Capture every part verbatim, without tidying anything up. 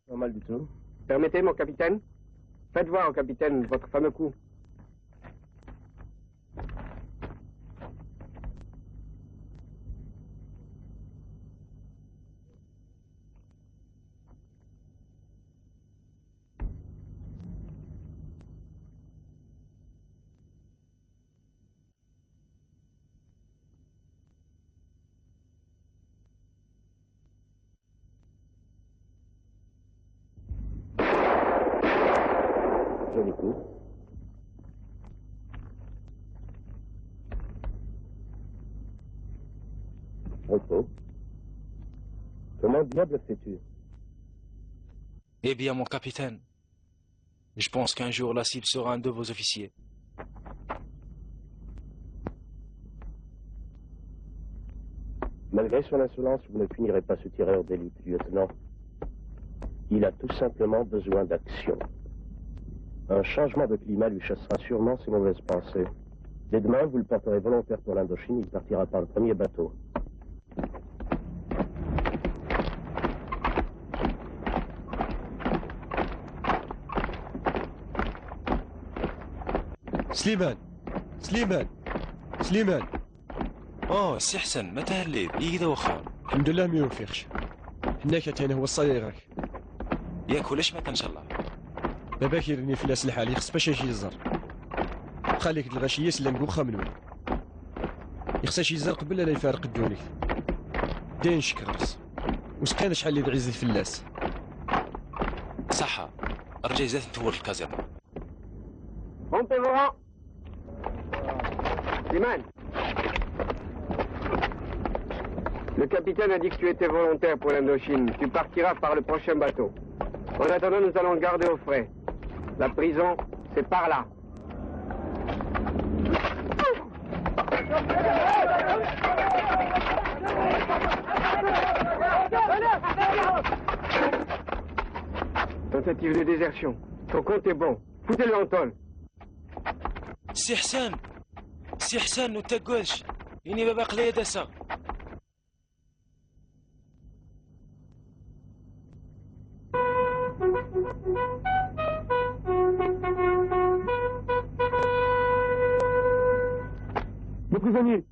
Pas mal du tout. Permettez, mon capitaine ? Faites voir au capitaine votre fameux coup. Joli coup. Repos. Comment diable fais-tu ? Eh bien, mon capitaine, je pense qu'un jour la cible sera un de vos officiers. Malgré son insolence, vous ne punirez pas ce tireur d'élite, lieutenant. Il a tout simplement besoin d'action. Un changement de climat lui chassera sûrement ses mauvaises pensées. Dès demain, vous le porterez volontaire pour l'Indochine, il partira par le premier bateau. Sliman! Sliman! Sliman! Oh, Si Ḥsen, ma telliḍ, ihi d awexxer. Ḥemdullah mi ufiɣ-k. Ḥennak atan huwa ṣṣayir-ak. Yak ulac ma kan, ncallah. Baba-k irni fell-as lḥal, yexs bac ad k-yeẓer. Xali-k d lɣaci-yas llan deg uxxam-nwen. Yexs ad k-yeẓer qbel ara ifarq ddunit. Dayen ccek ɣer-s. Usqan acḥal i d ɛizit fell-as. Ṣaḥa. Rǧa zdat n tewwurt lkazirna. Rompez vos rangs. Slimane. Le capitaine a dit que tu étais volontaire pour l'Indochine. Tu partiras par le prochain bateau. En attendant, nous allons le garder au frais. La prison, c'est par là. Tentative de désertion. Ton compte est bon. Foutez-le en tôle. Si Ḥsen! Si Ḥsen, ur ttaggadec! Ini baba aql-iyi ad d-aseɣ. Le prisonnier.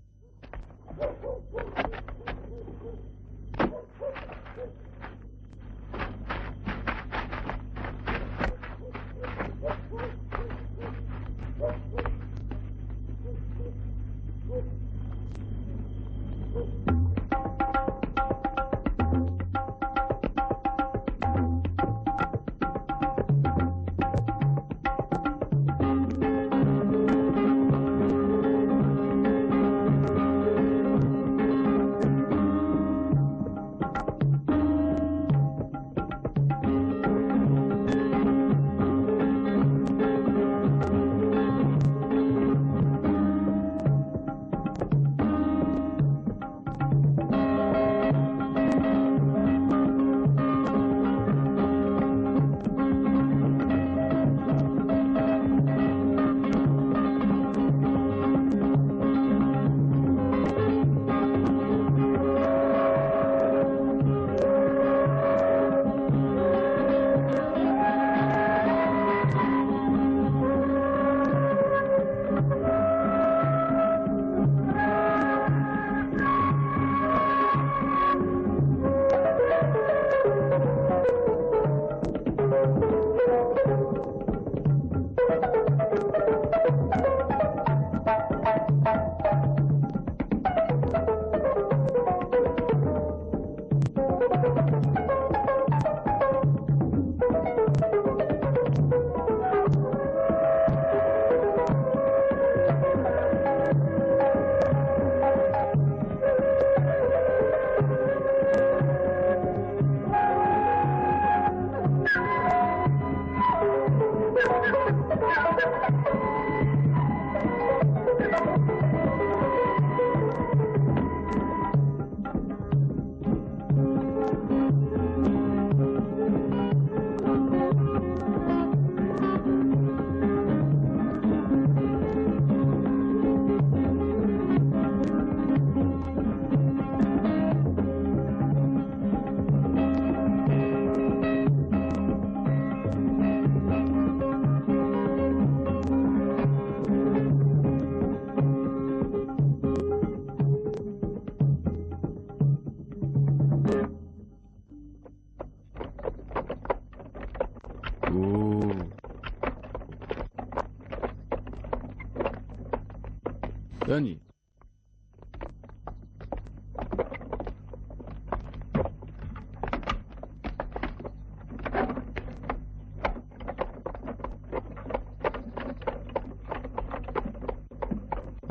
Dani.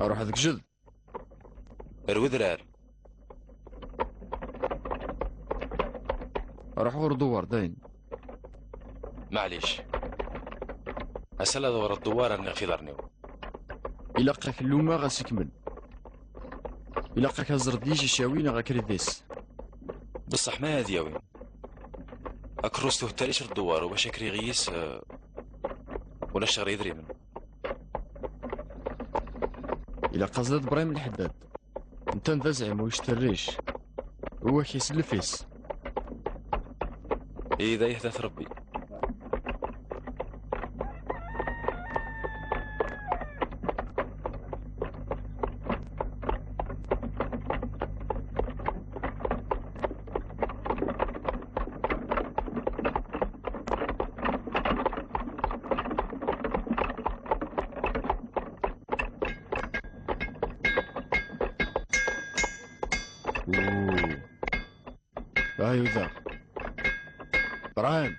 Ruḥ deg jed. Ar wedrar. Ruḥ ɣur Dewwar, dayen. Maɛlic. Ass-a la ḍewreḍ Dewwar, rniɣ f iḍarren-iw. Ilaq-ak lluma ɣas ikmel. Ilaq-ak aẓreḍ yijicawin neɣ akridis. Beṣṣeḥ ma ad yawin. Akerrus tuhtar-is ar Dewwar, u bac akriɣ yis, eh, ulac ɣer yedrimen. Ilaq aẓreḍ Ibrahim Lḥeddad. Ntan d azɛim u yecterric. U ak-isellef-is. Ida yehdat Rebbi. Ooh. Ayuda. Brian.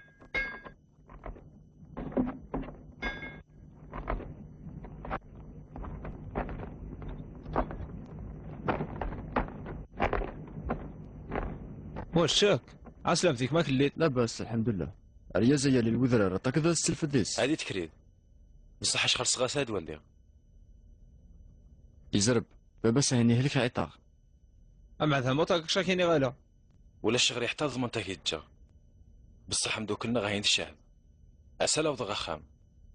Wacak? Ɛeslama-k, ma telliḍ? Labas, lḥemdullah. Aryaz-aya lil wedrar, aṭak d as-telfed-is. Adi tekrid. Beṣṣeḥ acḥal sɣas ad waliɣ. Izreb, baba-s ahin ihlek ɛiṭaɣ. Ameɛdam uṭak akcak-ini ɣala. Ulac ɣer iḥta ḍmant ak-yeǧǧa. Beṣṣeḥ amdukkel-nneɣ ahin tcehd. Ass-a la wḍeɣ axxam.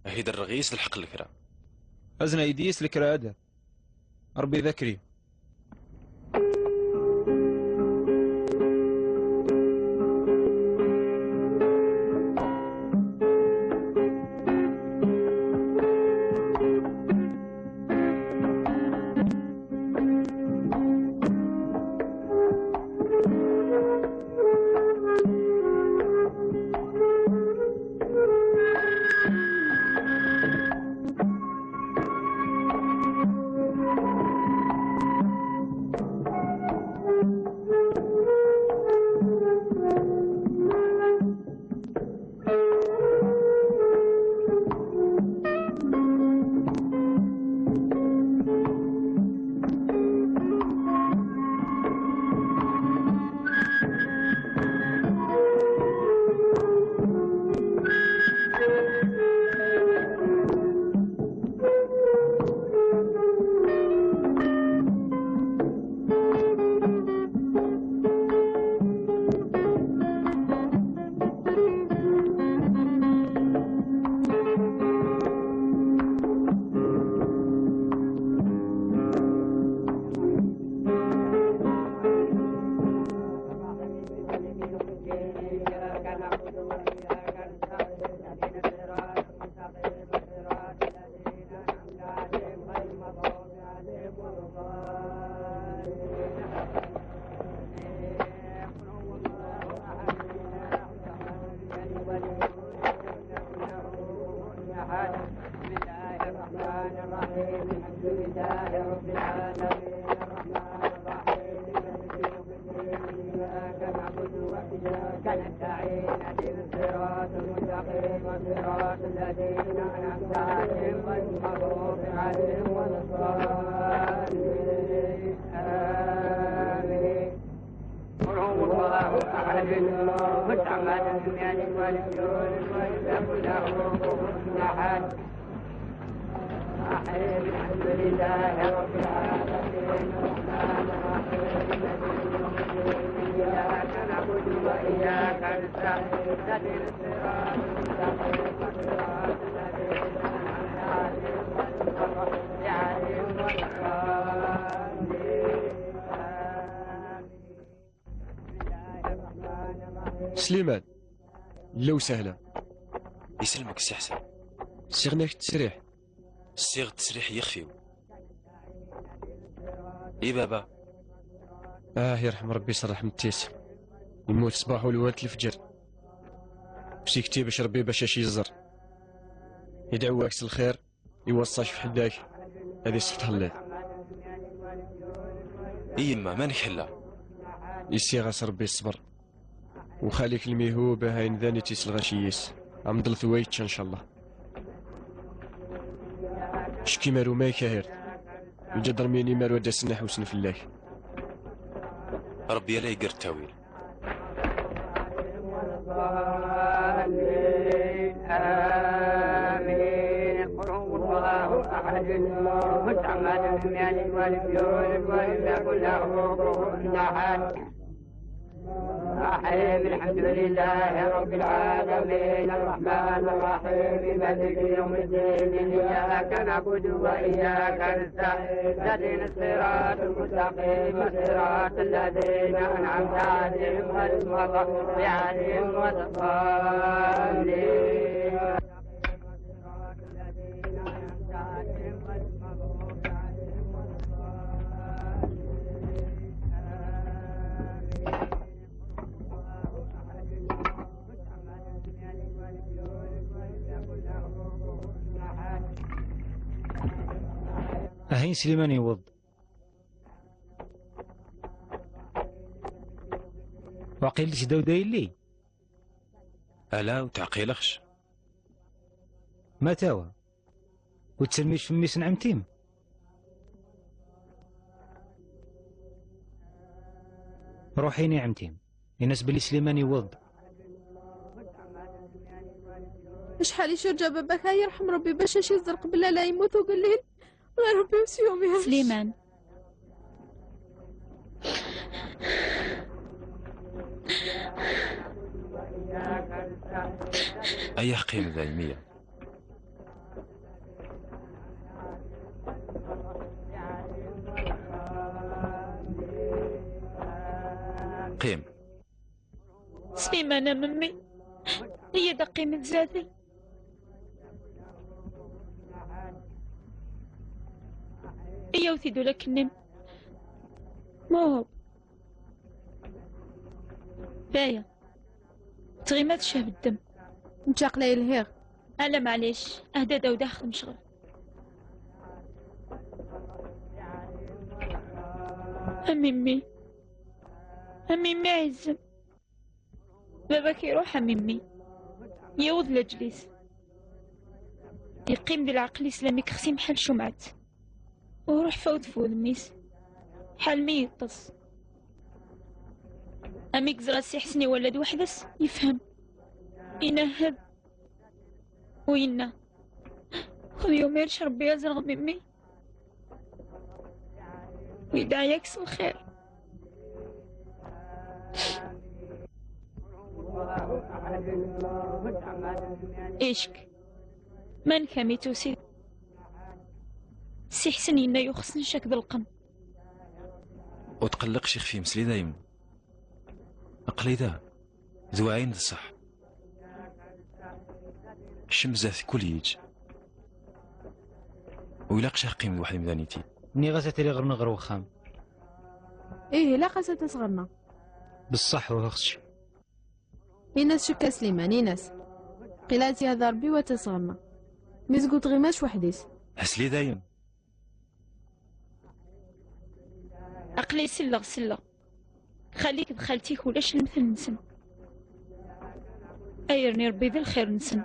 Ahi d-rreɣ yis d lḥeqq n lekra. Azen-ay-d yis lekra ad. Rebbi d akrim. Sliman, llan sahla. Iselmek Si Ḥsen. Ssiɣen-ak ttesriḥ. Ssiɣ ttesriḥ i yixef-iw. I baba? Ah, irḥem Rebbi s rreḥmet-is. Yemmut ṣṣbeḥ u lwert lefǧer. Usikti bac Rebbi bac ac-yeẓẓer. Idɛu-ak s lxir, iweṣṣa-k f ḥedd-ak, ad isfet ḥellat. I yemma, ma nkella? Issiɣ-as Rebbi ṣṣber. Uxali-k lmihub, ahayen d anit-is lɣaci-is. Amḍel-t wa yečča, ncallah. Ckim ar umayk, a Hirt. Lǧadarmiyin imaru ad d-asen ad ḥewsen fell-ak. Rebbi ala iger ttawil. آمين. قل هو الله أحد. الصمد. لم يلد ولم يولد ولم يكن له كفوا أحد. الرحيم. الحمد لله رب العالمين. الرحمن الرحيم. مالك يوم الدين. إياك نعبد وإياك نستعين. اهدنا الصراط المستقيم. صراط الذين أنعمت عليهم غير المغضوب عليهم ولا الضالين. Ahin Sliman yewweḍ. Waqil d Dawda yelli? Ala, ur teɛqileɣ. Ma tawa? Ur ttermic f mmi-s n ɛemti-m? Ruḥ ini ɛemti-m. Ini-as belli Sliman yewweḍ-d. Acḥal i yurǧa baba-k, ay yerḥem Rebbi, bac ad c-iẓer qbel ala yemmut ugellid. Ɣer Rebbi ur s-yumin. Sliman. Aya qqim da, yemma. Qqim. Sliman a memmi, iyya-d ad qqimeḍ zdat-i. Iyya-w-t-id ula kennim. Muhub. Baya. Tɣima tcehh beddem. Nečča aqla yelhiɣ. Ala maɛlic, ahda daw daxel mecɣel. A mimmi. A mimmi ɛizen. Baba-k iruḥ a mimmi. Yiweḍ leǧlis. Yeqqim di lɛeql-is lami k-xsim ḥal cumɛet. Uruḥ fawt f wudem-is. Ḥal mi yeṭṭes. Ami yeẓra Si Ḥsen iwala-d weḥd-s, yefhem. Inehhed. U yenna. Xud yumirec Rebbi ad ẓreɣ mimmi. Yedɛa-yak s lxir. Icek. Mank ami tusid? Si Ḥsen yenna yuxsen cak d lqem. Ur tqelleqx ixef-im, sli dayem. Aql-i da. D waɛin d ṣṣeḥ. Kcem zdat kul yiǧ. Ur ilaq c ad qqim d weḥd-i mdaniti. Nniɣ-as ad tili ɣer-neɣ ɣer wexxam. Ih, ilaq-as ad tas ɣer-neɣ. Beṣṣeḥ uhiɣ-tt. Ini-as cekka Sliman, ini-as. Qila ad tt-ihder Rebbi wa tas ɣer-neɣ. Mi zgut ɣimac weḥd-is. Asli dayem. Aql-i selleɣ, selleɣ. Xali-k d xalti-k ulac lemtel-nsen. Ay rni Rebbi d lxir-nsen.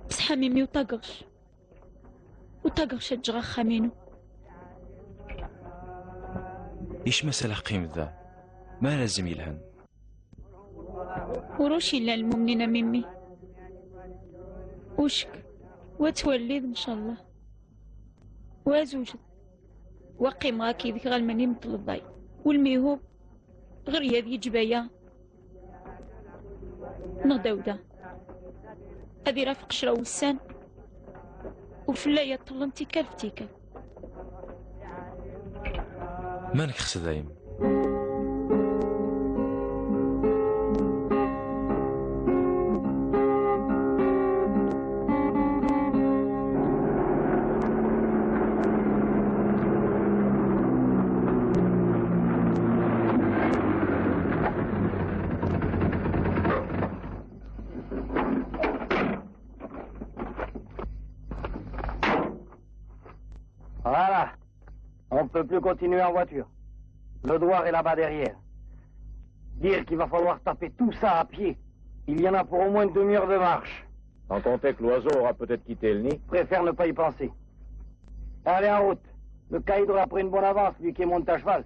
Bṣeḥ a mimi ur ṭageɣ c-, ur ṭageɣ c ad ǧǧeɣ axxam-inu. Ic masala qqim da, ma ara zim yelhan. Ulac illa lmumnin a mimi. Ucek, wa twalliḍ, ncallah. Wa zewǧet. Wa qqimeɣ akk yid-k ɣer lmani n tleḍḍay. Ulmi ihub, ɣer yad yeǧbaya. Neɣ Dawda. Ad irafeq cra wussan. U fell-ay ad ṭṭlen tikkal f tikkal. Manek xs dayem. Ɣara. On ne peut plus continuer en voiture. Le Douar est là-bas derrière. Dire qu'il va falloir taper tout ça à pied. Il y en a pour au moins une demi-heure de marche. Sans compter que l'oiseau aura peut-être quitté le nid. Préfère ne pas y penser. Allez, en route. Le caïd aura pris une bonne avance, lui qui monte à cheval.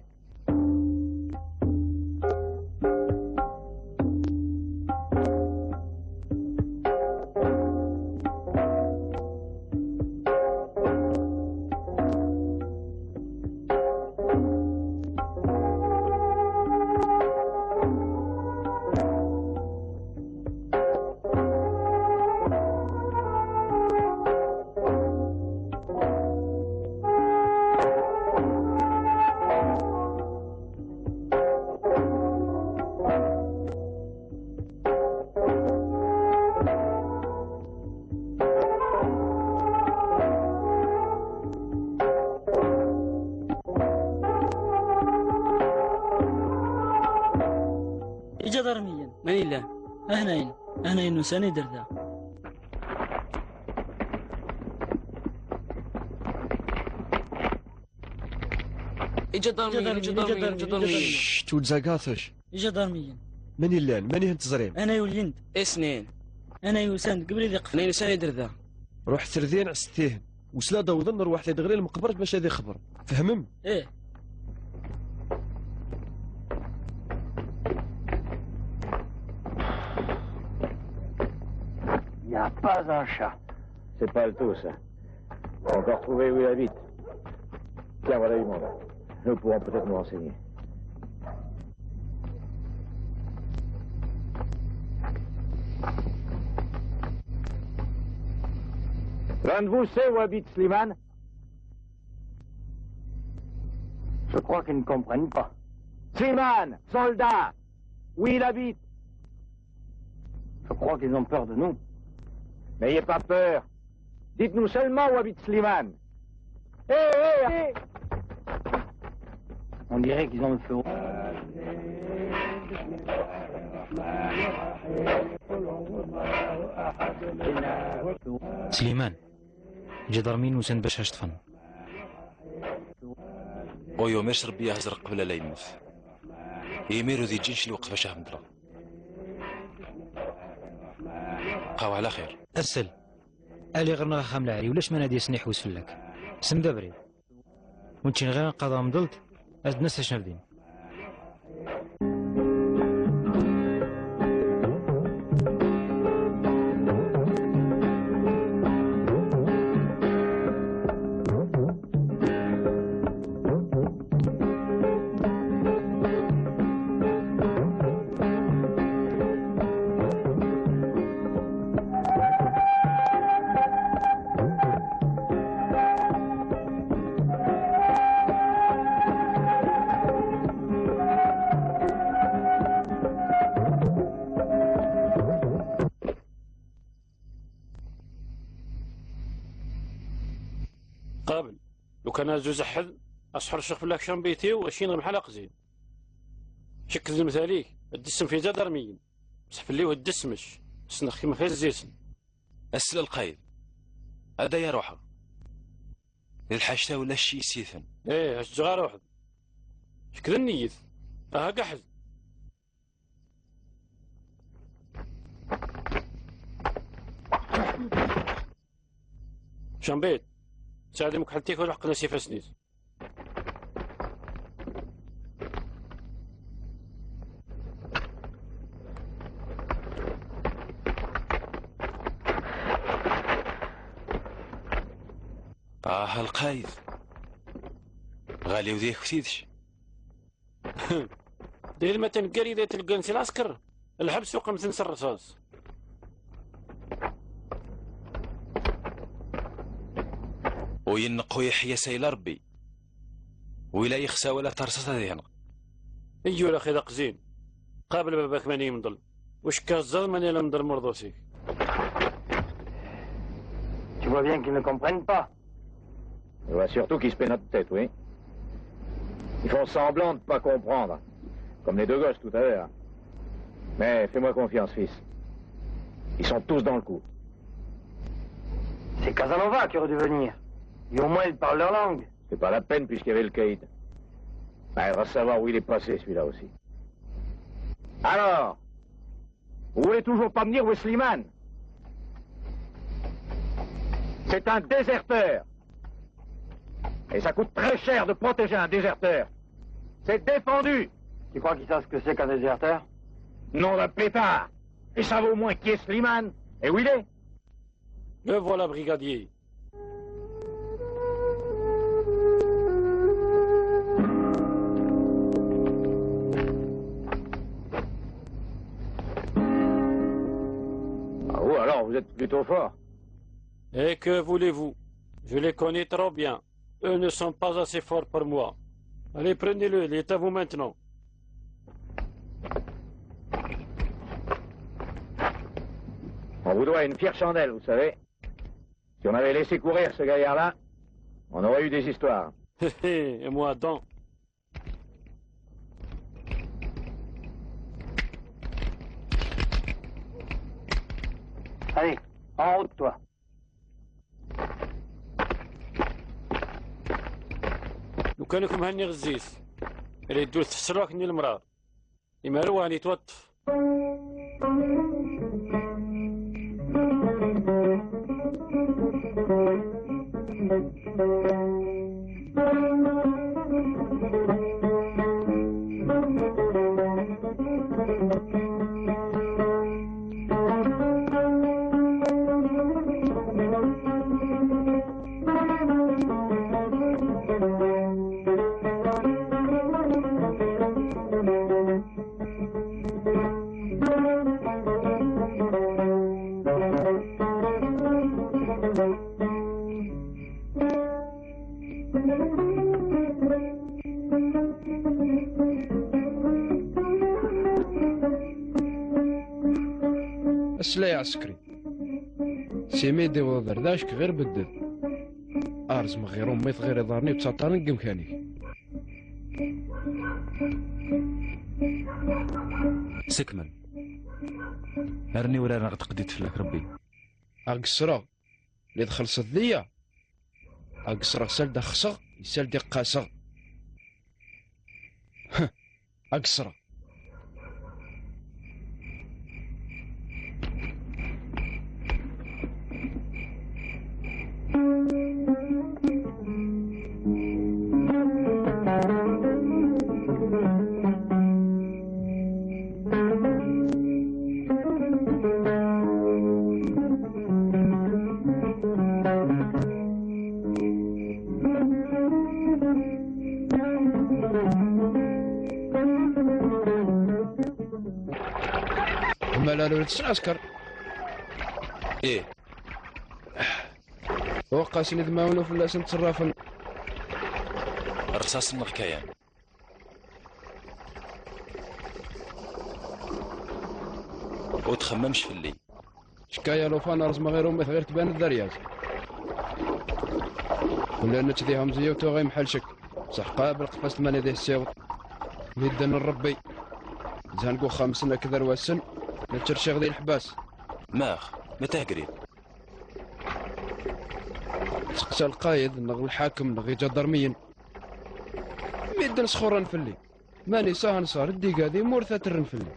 Iǧadarmiyen. Mani llan? Ahnayen. Ahnayen usan-d ar da. Iǧadarmiyen, iǧadarmiyen, iǧadarmiyen. Cct, ur ttaggateɣ. Iǧadarmiyen. Mani llan? Mani hen teẓrim? Anay ulyen-d. Isnin. Anay usan deg ubrid iqeflen. Anay usan-d ar da. Ruḥet ar din, ɛasset-ihen. Wis la d-awḍen, nruḥ ad d-ɣer lmeqbert bac ad ixber. Tfehmem? Ih. Il n'y a pas un chat. C'est pas le tout, ça. Faut encore trouver où il habite. Tiens, voilà du monde. Nous pourrons peut-être nous renseigner. L'un de vous sait où habite Slimane ? Je crois qu'ils ne comprennent pas. Slimane, soldat, où il habite ? Je crois qu'ils ont peur de nous. N'ayez pas peur. Dites-nous seulement où habite Slimane. Hé, hé, hé ! On dirait qu'ils ont le feu. Sliman, iǧadarmiyen usan-d bac ad ṭṭfen. Uyu, mi s Rebbi yehzer qbel ala yemmet. Imir ur d-yeǧǧi nnec lweqt bac ad meḍleɣ. Qaw ɛla xir. Asel. Ali ɣer-neɣ axxam lɛali, ulac ma ad yesniḥwes fell-ak. Sem d abrid. Ur nečči ɣir anqaḍ amḍelt, as-d-nas acu nabdin. Qabel, lukan ad zuzeḥ ḥed, ad sḥerceɣ fell-ak cambit-iw, ad k-inɣ mḥal aqzin. Cekk d lemtal-ik, ad d-issem fi ǧadarmiyen. Bṣeḥ fell-i ur d-issmec, ssneɣ-kem xir zzi-sen. Asla lqayed, ad aya ruḥeɣ. D lḥact-a ulac yis-iten. Ih, ad ǧǧeɣ ara ruḥeɣ. Cekk d nniyyet. Aha, gaḥed. Cambit, sɛed imekḥel-ik u leḥqen-as ifassen-is. Ah, a lqayed. Ɣaliw d yakk tidc. Diri ma taneggar ida tleggan si lɛesker, lḥebs uqemten s rrṣaṣ. U yenneq u yeḥya sayla Rebbi. Wila yexsa wala tarṣaṣ ad ihneɣ. Iyyur axi d aqzin. Qabel baba-k mani yemḍel. Wacka teẓẓaḍ mani la mḍel murḍus-ik. Tu vois bien qu'ils ne comprennent pas. Je vois surtout qu'ils se paient notre tête, oui. Ils font semblant de pas comprendre. Comme les deux gosses tout à l'heure. Mais fais-moi confiance, fils. Ils sont tous dans le coup. C'est Casanova qui aurait dû venir. Et au moins, il parle leur langue. C'est pas la peine puisqu'il y avait le caïd. Ben, il va savoir où il est passé, celui-là aussi. Alors, vous voulez toujours pas me dire où est Slimane ? C'est un déserteur. Et ça coûte très cher de protéger un déserteur. C'est défendu. Tu crois qu'il sait ce que c'est qu'un déserteur ? Nom d'un pétard. Et ça vaut au moins qui est Slimane et où il est. Le voilà, brigadier. Ah, vous, alors, vous êtes plutôt fort. Et que voulez-vous ? Je les connais trop bien. Eux ne sont pas assez forts pour moi. Allez, prenez-le, il est à vous maintenant. On vous doit une fière chandelle, vous savez. Si on avait laissé courir ce gaillard-là, on aurait eu des histoires. Hé hé, et moi donc ? Allez, en route, toi. Lukan kem henni ɣezzis, rad ddut tesrok n lemrar. Imar uɣen yettwaṭṭef. Aslay ɛsekri. Simi d-iwweḍ ɣer da, acek ɣir bedded. Ar zmeɣ ɣir ummi-t ɣir iḍarren-iw ttaṭṭalen deg umkan-ik. Sekmen. Arni ur ara ɣ-d-qdit fell-ak Rebbi. Ad k-ssreɣ, li txellṣeḍ diyya. Ad k-ssreɣ sal d axseɣ, sal d iqqaseɣ. Ad k-ssreɣ. Ḥemmel ar ur tettɛasker. Ih. Uqasen idmawen u fell-asen tterrafen. Rṣaṣ-nneɣ kayan. Ur txemmemx fell-i. Cekka ya lufan, ar zmeɣ ɣir ummi-t ɣir tbaned d aryaz. Ula nečč di Hamza yiw tuɣ imḥel cek. Ṣeḥqa belqfast mani di ssiweḍ. Midden n Rebbi. Zhan deg uxxam-nsen akked arwasen, nečč rciɣ di leḥbas. Max, ma tehgrin? Seqsa lqayed neɣ lḥakem neɣ iǧadarmiyen. Midden sxurren fell-i. Mani sahanṣar ddiga di murt ad terren fell-i.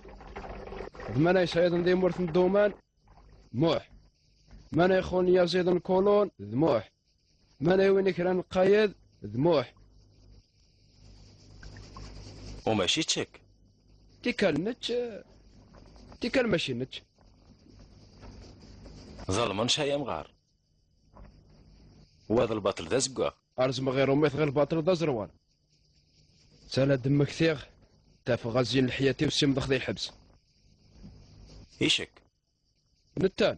D mana yesɛiḍen di murt n Duman? Muḥ. Mana ixun yaziḍen kulun? D Muḥ. Mana iwin kra n lqayed? D Muḥ. U mačči čček? Tikkal nečč, tikkal mačči nečč. Ḍelmen cay amɣar. Wa d lbaṭel d azeggaɣ. Ar zmeɣ ɣir ummi-t ɣir lbaṭel d aẓerwal. Sala d-mmektiɣ, tafeɣ azyin leḥyat-iw simḍex di lḥebs. Icek. Nettan.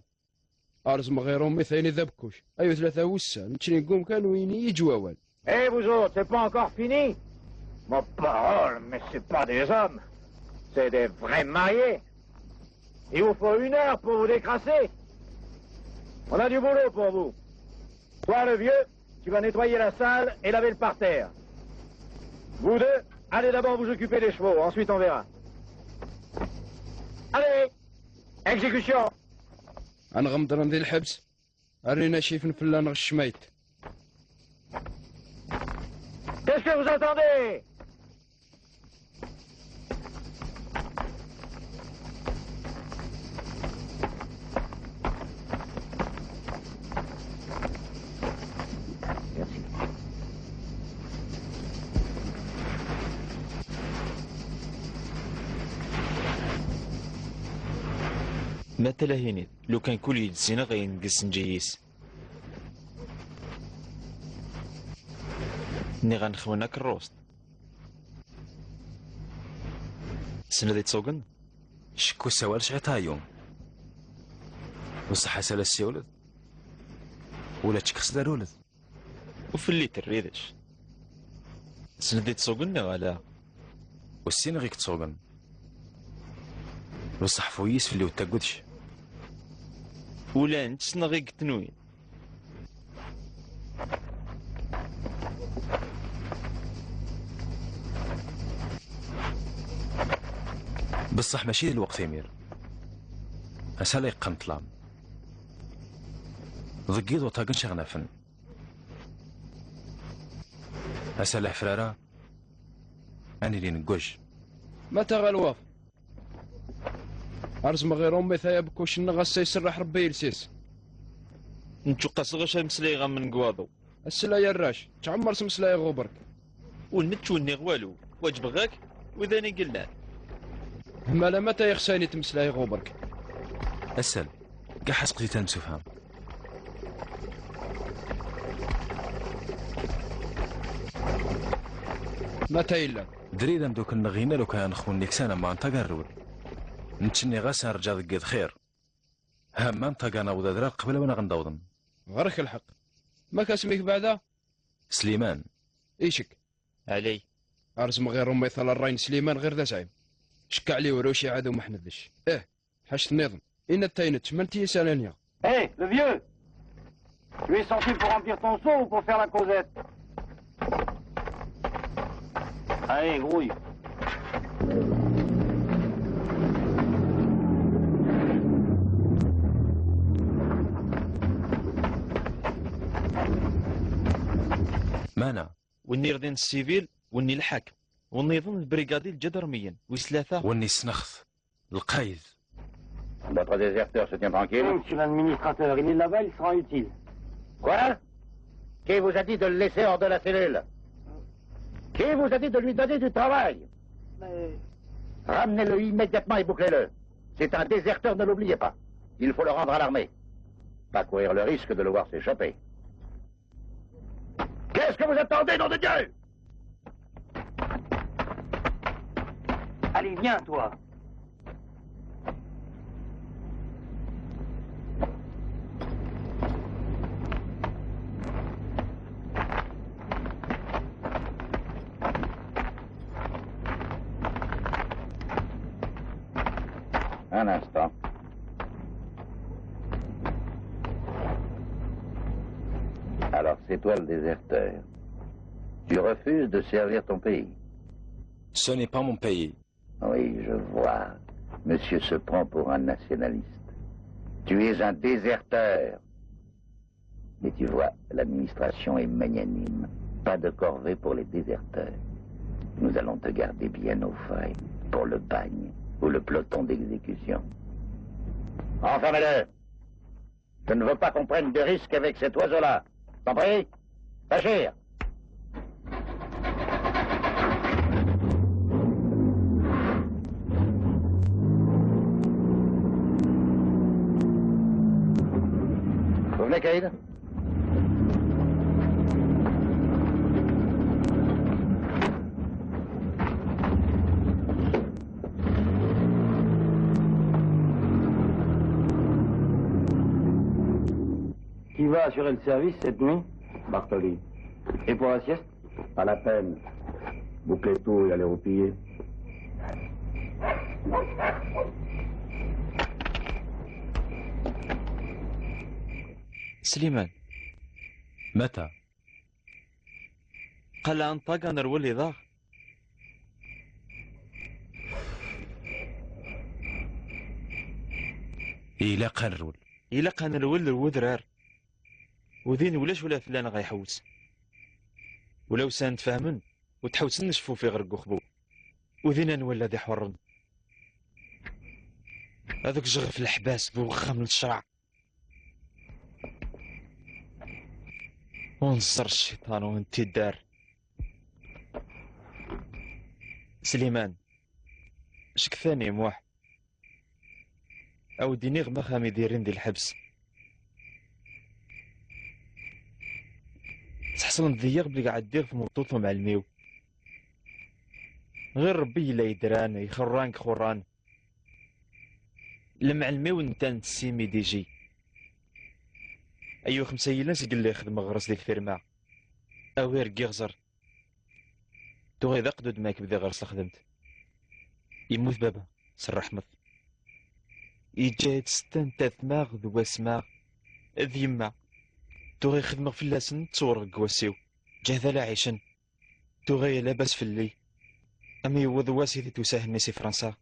Ar zmeɣ ɣir ummi-t ayen i d abekkuc. Ayu tlata wussan, neččni deg umkan u yini yiǧ wawal. Eh, vous autres, c'est pas encore fini ? Ma parole, mais c'est pas des hommes. C'est des vrais mariés. Il vous faut une heure pour vous décrasser. On a du boulot pour vous. Toi, le vieux, tu vas nettoyer la salle et laver le parterre. Vous deux, allez d'abord vous occuper des chevaux, ensuite on verra. Allez, exécution. Ad nɣemḍren di lḥebs, rrin acifen fell-aneɣ ccmayt. Est-ce que vous entendez ? Ma talahinit, lukan kul yid-sineɣ ayen deg isenǧi-is. Nniɣ ad nexwen akerrust. Tessneḍ iṭugen? Cekku sawal sɛiṭ ayu. Uṣeḥḥa sala ssiwled. Ula čekx s daruled. Ufelliter, idec. Tessneḍ iṭugen neɣ ala? Ur ssineɣ i yeṭṭugen. Uṣeḥfu yis fell-i ur ttaggadec. Ula nečč ssneɣ i yettnun. Beṣṣeḥ mačči d lweqt imir. Ass-a la yeqqen ṭṭlam. Deg yiḍ ur ṭaggen iɣnafen. Ass-a la ḥefrara. Ad nili negguj. Ma taɣalwaḍ? Ar zmeɣ iṛummi taya bekkuc-nneɣ ass-a iserreḥ Ṛebbi iles-is. Neččuqqaseɣ acu ameslay ɣer meneg waḍu. Ass-a la yarrac, ttɛemmer s meslay ɣuberk. Ur nečč ur nniɣ walu, waǧbeɣ-ak, widan i yellan. Hmala mata ixsayen i tmeslay ɣuberk. Asal, gaḥ asqti tamsufham. Mata yella. Drid amdukkel-nneɣ yinna lukan ad nexwen niksan am Antaga rrwel. Nečč nniɣ-as ad nrǧa deg yiḍ xir. Ham Antaga naweḍ adrar qbel awen aɣ-n-d-awḍen. Ɣer-k lḥeqq. Ma kasem-ik beɛda? Sliman. Icek. Ɛlay. Ar zmeɣ iṛummi tala ṛṛay n Sliman ɣir d azɛim. Cekk Ɛli Uruci ɛadu Meḥnedec. Ih. Ḥact nniḍen. Inna taynet, mant i yisali-nni? Hé, le vieux ! Tu es sorti pour remplir ton seau ou pour faire la causette ? Allez, grouille. Mana? Wenni d lḥakem, wenni d lbrigadil n lǧadarmiyin, wis tlata. Wenni ssneɣ-t. Lqayed. Votre déserteur se tient tranquille ? Monsieur l'administrateur, il est là-bas, il sera utile. Quoi ? Qui vous a dit de le laisser hors de la cellule ? Qui vous a dit de lui donner du travail ? Ramenez-le immédiatement et bouclez-le. C'est un déserteur, ne l'oubliez pas. Il faut le rendre à l'armée. Pas courir le risque de le voir s'échapper. Qu'est-ce que vous attendez, nom de Dieu ? Allez, viens, toi. Un instant. Alors, c'est toi le déserteur. Tu refuses de servir ton pays. Ce n'est pas mon pays. Oui, je vois. Monsieur se prend pour un nationaliste. Tu es un déserteur. Mais tu vois, l'administration est magnanime. Pas de corvée pour les déserteurs. Nous allons te garder bien au frais pour le bagne ou le peloton d'exécution. Enfermez-le. Je ne veux pas qu'on prenne de risques avec cet oiseau-là. Compris ? Bachir. Vous venez, Caïd ? Qui va assurer le service cette nuit ? Bartoli. Et pour la sieste ? Pas la peine. Bouclez tout et allez replier. Sliman. Mata? Qala Anṭag ad nerwel iḍ-a. Ilaq ad nerwel. Ilaq ad nerwel ar wedrar. U din ulac ula fell-aneɣ iḥewwes. Ula usan tfehmen. u tḥewsen necfufi ɣer deg uxbub. U dinna nwala d iḥurren. Ad k-jjeɣ f leḥbas bu uxxam n ccreɛ. Unẓer cciṭan u ntiddar. Sliman, cektan-i Muḥ. A wen-d-iniɣ ma xa mi d-irrin di lḥebs. Sḥeṣlen-d deg-i belli ɛeddiɣ tmeṭṭut umɛellem-iw. Ɣir Rebbi yella yedran, ixerran ixurran. Lemɛellem-iw n tan tessimi diji. Ayyuh xemsa yillan seg lliɣ xedmeɣ ɣer-s di lfirma. Awer giɣ ẓer. Tuɣa d aqdud ma k-bdiɣ ɣer-s lexdemt. Yemmut baba, s rreḥmet. Yeǧǧa-d setta n tatmaɣ d wasmaɣ d yemma. Tuɣa xedmeɣ fell-asen, ttewreɣ deg wass-iw. Ǧahda la ɛicen. Tuɣa labas fell-i. Am yewweḍ wass i d-tusa Henni si Fransa.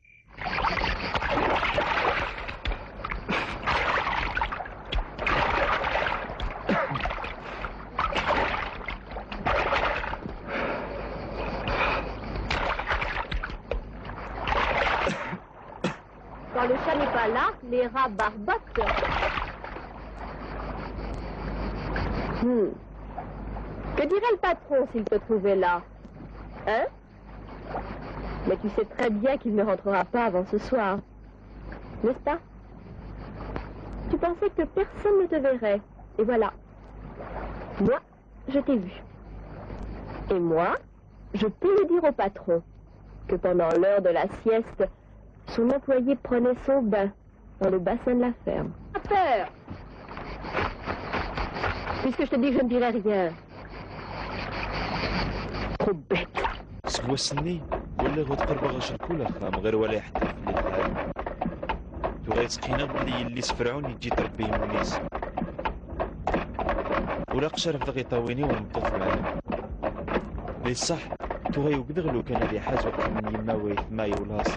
Quand le chat n'est pas là, les rats barbotent. Hmm. Que dirait le patron s'il te trouvait là ? Hein ? Mais tu sais très bien qu'il ne rentrera pas avant ce soir. N'est-ce pas ? Tu pensais que personne ne te verrait. Et voilà. Moi, je t'ai vu. Et moi, je peux le dire au patron que pendant l'heure de la sieste, son employé prenait son bain dans le bassin de la ferme. Pas peur. Puisque je te dis que je ne dirai rien. Trop bête. Seg wass-nni, walaɣ ur tqerrbeɣ acerkul axxam, ɣir wala iḥedded fell-i lḥal. Tuɣa yettqinaɣ belli yelli-s Ferɛun yeǧǧi-t Rebbi iman-is. Ur aqc ara fdeɣ iṭawin-iw n tmeṭṭut mɛellem. Di ṣṣeḥ, tuɣa yugdeɣ lukan ad iḥaz uqim n yemma wayetma yewlaẓ.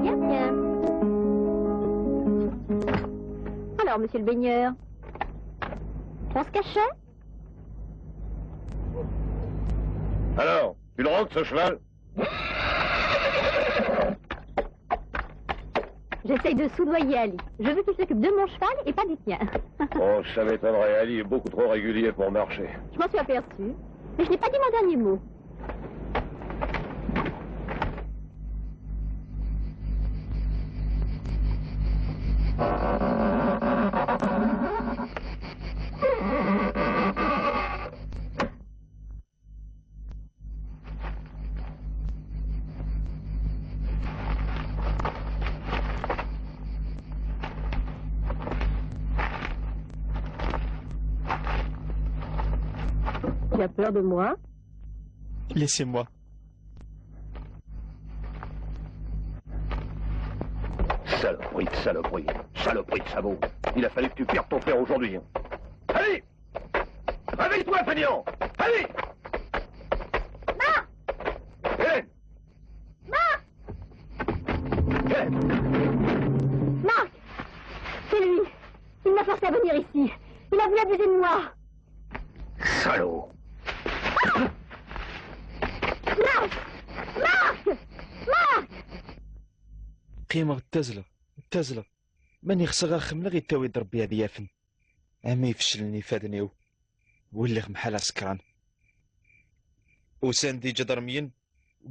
Bien, bien. Alors, monsieur le baigneur, on se cachait ? Alors, tu le rentres, ce cheval ? J'essaye de soudoyer Ali. Je veux qu'il s'occupe de mon cheval et pas du tien. Oh, ça m'étonnerait. Ali est beaucoup trop régulier pour marcher. Je m'en suis aperçue. Mais je n'ai pas dit mon dernier mot. Tu as peur de moi ? Laissez-moi. Saloperie de saloperie. Saloperie de sabot. Il a fallu que tu perdes ton père aujourd'hui. Allez ! Réveille-toi, fainéant ! Allez ! Marc ! Hélène ! Marc ! Hélène ! Marc ! C'est lui. Il m'a forcé à venir ici. Il a voulu abuser de moi. Salaud ! Marc ! Marc ! Marc ! Qqimeɣ ttazzleɣ, ttazzleɣ. Mani xseɣ ad xemleɣ, ittawi-d Rebbi ad yafen. Am ifeclen ifaden-iw, welliɣ mḥal asekran. Usan-d iǧadarmiyen,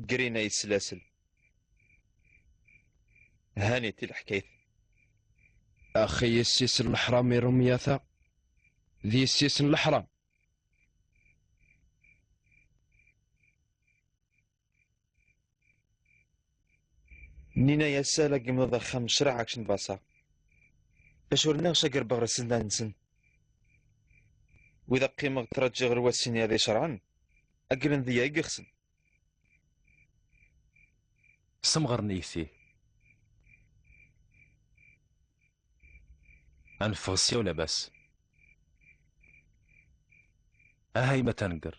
grin ay slasel. Haniti leḥkayt. Axi yessi-s n leḥram i Rumyata. D yessi-s n leḥram. Nina-yas ala gemneḍ axxam n ccreɛ akken baṣa. Acu rniɣ cagerbeɣ rsendan-nsen. Wid aqqimeɣ ttṛaǧǧiɣ ɣer wass-nni ad icerɛen, aggren deg-i ay yexsen. Semɣer nnig-s. Ad neffeɣ ssya u labas. Aha, yemma, ad nekker.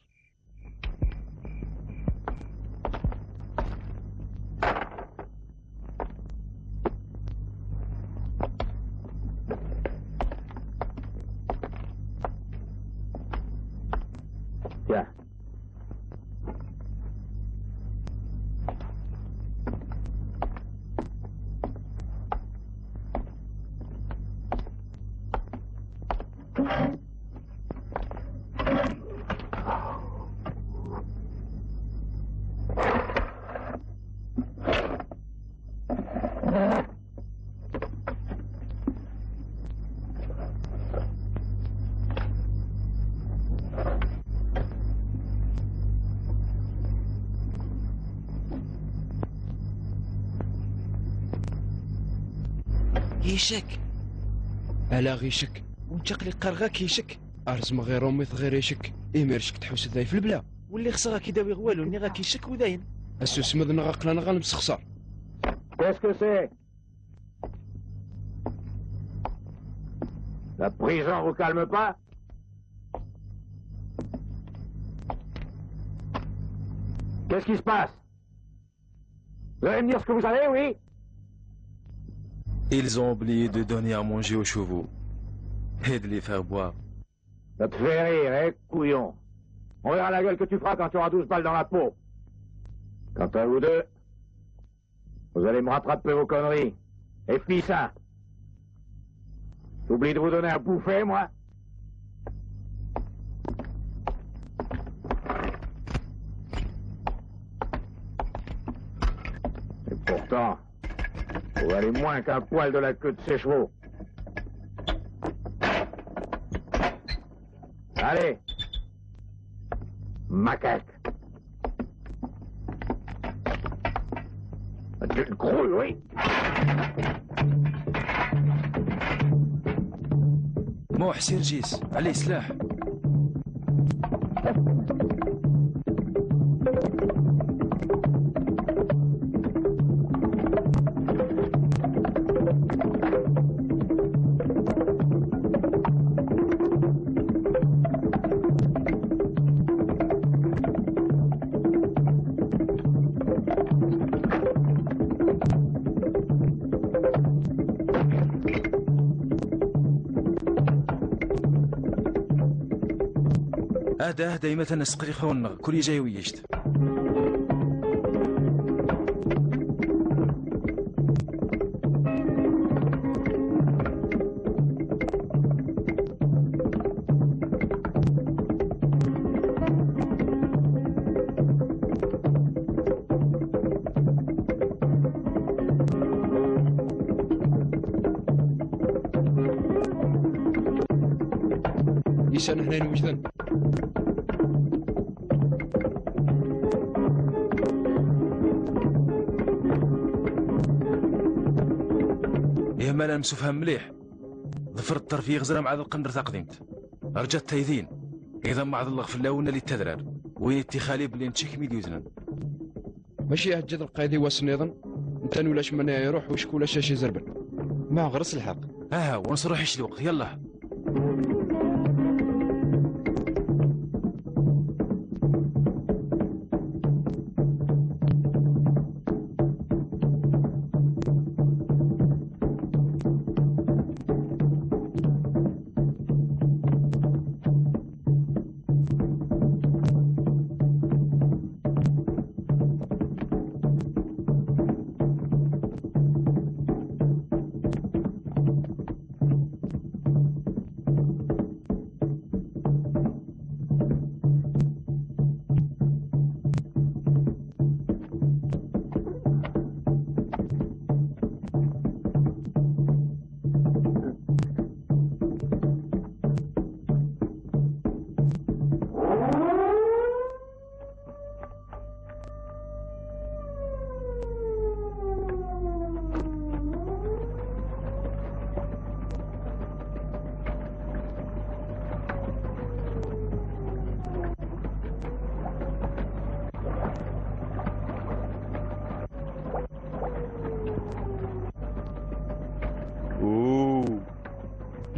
Tiens. Icek. Ala ɣicek. Ur nettaqli qqareɣ-ak icek. Ar zmeɣ iṛumit ɣir icek. Imir cek tḥuseḍ ay f lebla. Wulli xseɣ ad k-id-awiɣ walu, nniɣ-ak icek u dayen. Asusem ad neɣ aql-aneɣ ad nemsexṣer. Qu'est-ce que c'est ? La prison vous calme pas ? Qu'est-ce qui se passe ? Vous allez me dire ce que vous avez, oui ? Ils ont oublié de donner à manger aux chevaux et de les faire boire. Ça te fait rire, hein, couillon ? On verra la gueule que tu feras quand tu auras douze balles dans la peau. Quant à vous deux, vous allez me rattraper vos conneries. Et puis ça, j'oublie de vous donner à bouffer, moi. Et pourtant, vous valez moins qu'un poil de la queue de ces chevaux. Allez, macaque. Tu te grouilles, oui. Muḥ, Sirǧis, allez, slah. Ada, dayma tanesqi ixawen-nneɣ, kul ija yewwict. Isan ḥnayen wejden. Ihi ma la nemsefham mliḥ, ḍefret ṭṭerf yiɣzer amɛad lqender taqdimt. Rǧat taydin, iḍ amɛad lleɣ fell-awen ali tadrar. Win ittixali belli nečča kem-id-yudnen. Mačči iɛeǧǧeḍ lqayed i wass nniḍen, ntan ulac mani iruḥ ucku ulac acu izerben. Ma ɣer-s lḥeqq. Aha, ur nesruḥ ic lweqt, yallah.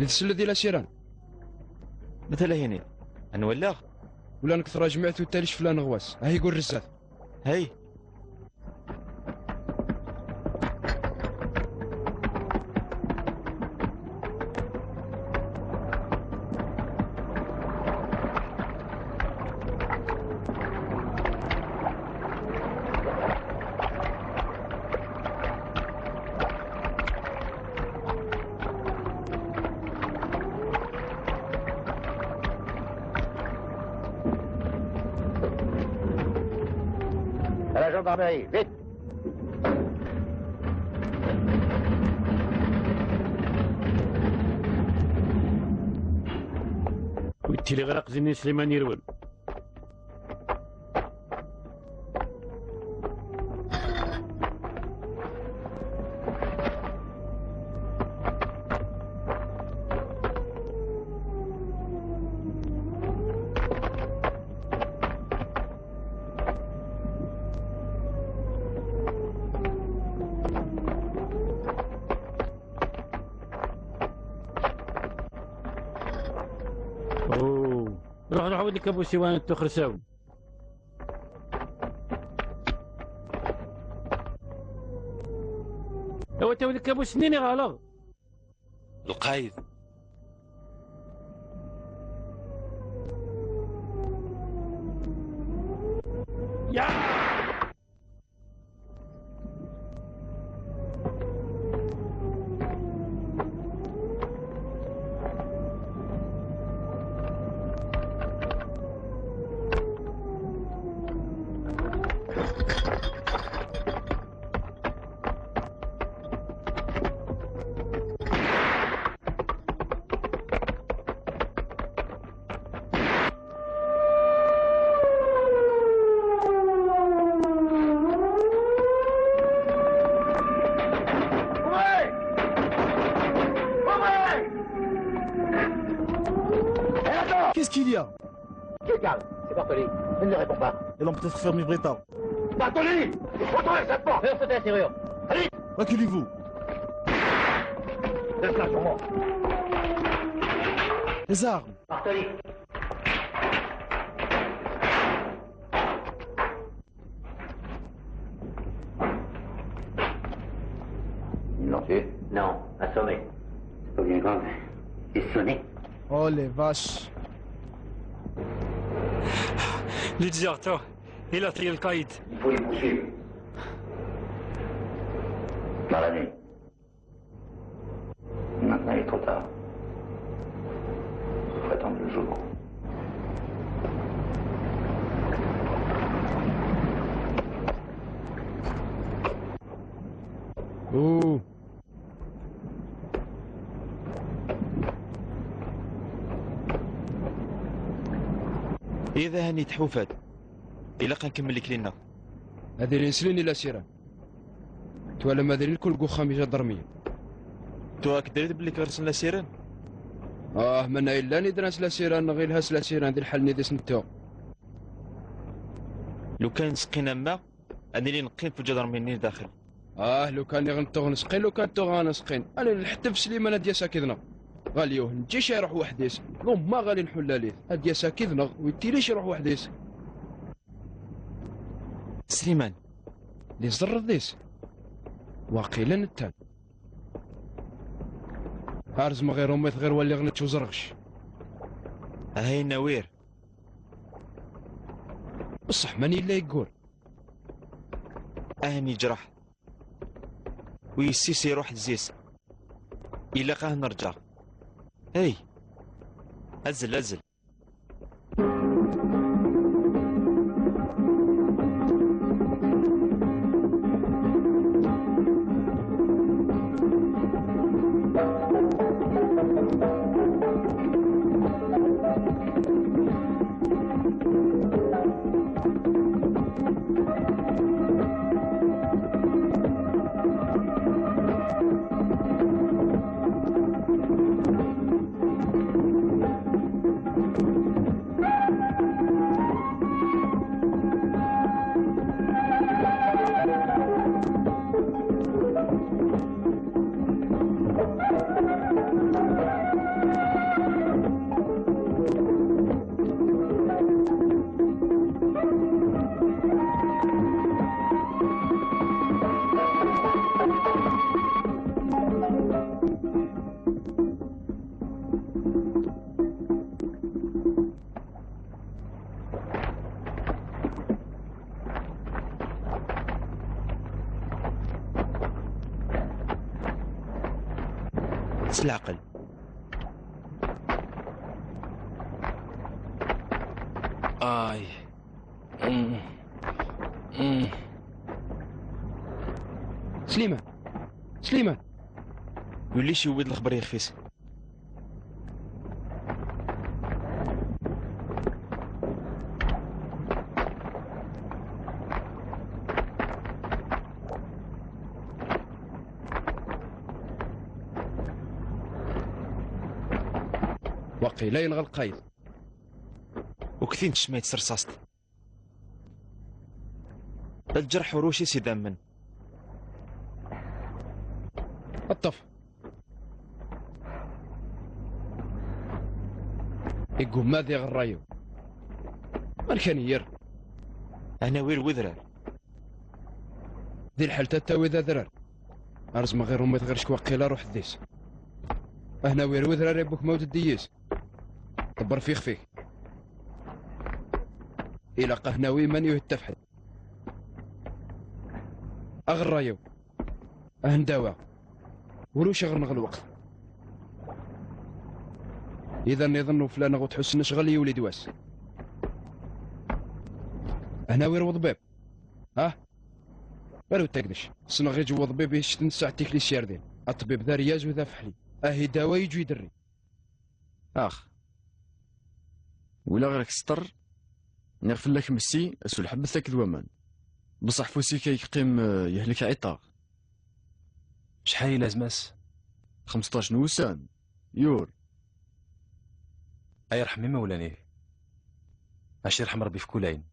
Tselled i La Sirène? Mata la hini. Anwa lliɣ? Ula nekk tṛajmiɛt u talec fell-aneɣ wass. Ahi gur rzzat. Hey. À la gendarmerie, vite. Ur ttiliɣ ara aqzin n Sliman Irwel. Ruḥ, ruḥ, wid lkabusiwan n tuxrsaw. Awa, tawi lkabus-nni, niɣ ɣelḍeɣ? Lqayed. Ya! Qu'est-ce qu'il y a ? Qui parle ? C'est Bartoli. Il ne répond pas. Elle ont peut-être fermé Breta. Bartoli ! Retournez cette porte ! Ferme cette serrure. Allez ! Reculez-vous. Laisse-la sur moi. Les armes. Bartoli. Ils l'ont tué ? Non, assommé. C'est pas bien grave. Il est sonné. Oh les vaches. Li tzerta, il a tué le caïd. Il faut les poursuivre. Dans la nuit. Maintenant, il est trop tard. Faut attendre le jour. Ouh. Ihi dahen tḥufa-d. Ilaq ad nkemmel lekli-nneɣ. Ad ilin slin i La Sirène. Twalam ad ilin kul deg uxxam ijadermiyen. Tura ad k-d-rrid belli ɣer-sen La Sirène? Ah, ma yellan idran s La Sirène, neɣ ilha s La Sirène di lḥal-nni deg-s nettuɣ. Lukan ttseqqin am wa, ad nili neqqim f ujadermi-nni daxel. Ah, lukan i ɣ-nettuɣ nesqin, lukan tuɣ ɣ-nesqin. Ad nili nḥettef Sliman ad d-yas akid-neɣ. Ɣaliw, nǧic iruḥ weḥd-is. Lumma ɣali nḥullalit. Ad d-yas akid-neɣ, wi tillic iruḥ weḥd-is. Sliman. Di ẓẓerreḍ-is. Waqila nettan. Ar zmeɣ irumiṭ ɣir walliɣ nečč uẓerɣec. Ahayen awir. Ṣṣeḥ, man yella yeggur? Ahan yejreḥ. U yessi-s iruḥ d zzi-s. Ilaq ad nerǧaɣ. Hey! Azzel, azzel. Leɛqel. Ay. Mm. Mm. Sliman! Sliman! Yuli-s yewwi-d lexber ixef-is. Waqila yenɣa lqayed. Uktin tecmayt s rṣaṣt. Lǧerḥ uruc-is idammen. Ṭṭef. Igumma ad iɣer ṛṛay-iw. Amek ad neyyer? Ad nawi wedrar. Di lḥal-a ad tawiḍ adrar. Ar zmeɣ ɣir ummat ɣir cekwa qila ruḥ ddis. Ad nawi wedrar i bukma ur teddi yis. Ḍebber f ixef-ik. Ilaq ad nawi iman-iw d tafḥet. Aɣerray-iw. Ahendawa. Ur uciɣ neɣ lweqt. Ida nniḍen uflaneɣ ur tḥussen acɣal yuli-d wass. Ahna wir weḍbib. Ah? Ar ur tagdec. Ssneɣ ɣiǧ weḍbib yecten ssaɛt tikli s yardin. Aṭbib d aryaz u d afeḥli. Ahi dawa yeǧu iderri. Ax. Wila ɣer-k sṭer, niɣ fell-ak messi, asulḥebbet akked waman. Beṣṣeḥ fus-ik ay yeqqim, eh, yehlek ɛiṭaɣ. Acḥal i lazem-as? Xmesṭac n wussan. Yur. Ay yerḥem imawlan-ik. Acu yerḥem Rebbi f kulayen.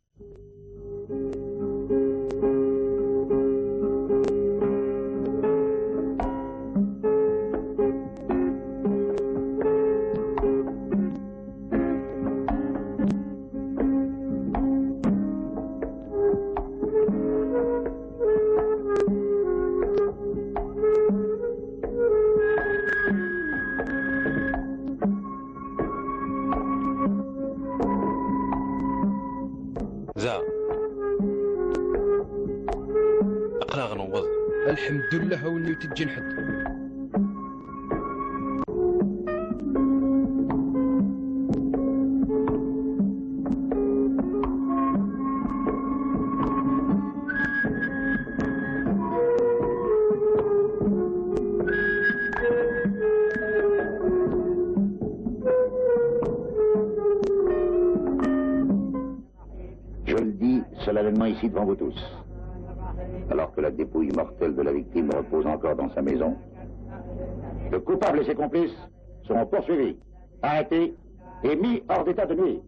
Da. Aql-aɣ newweḍ. Lḥemdullah, a win ur teǧǧin ḥedd. Je le dis solennellement ici devant vous tous, alors que la dépouille mortelle de la victime repose encore dans sa maison, le coupable et ses complices seront poursuivis, arrêtés et mis hors d'état de nuire.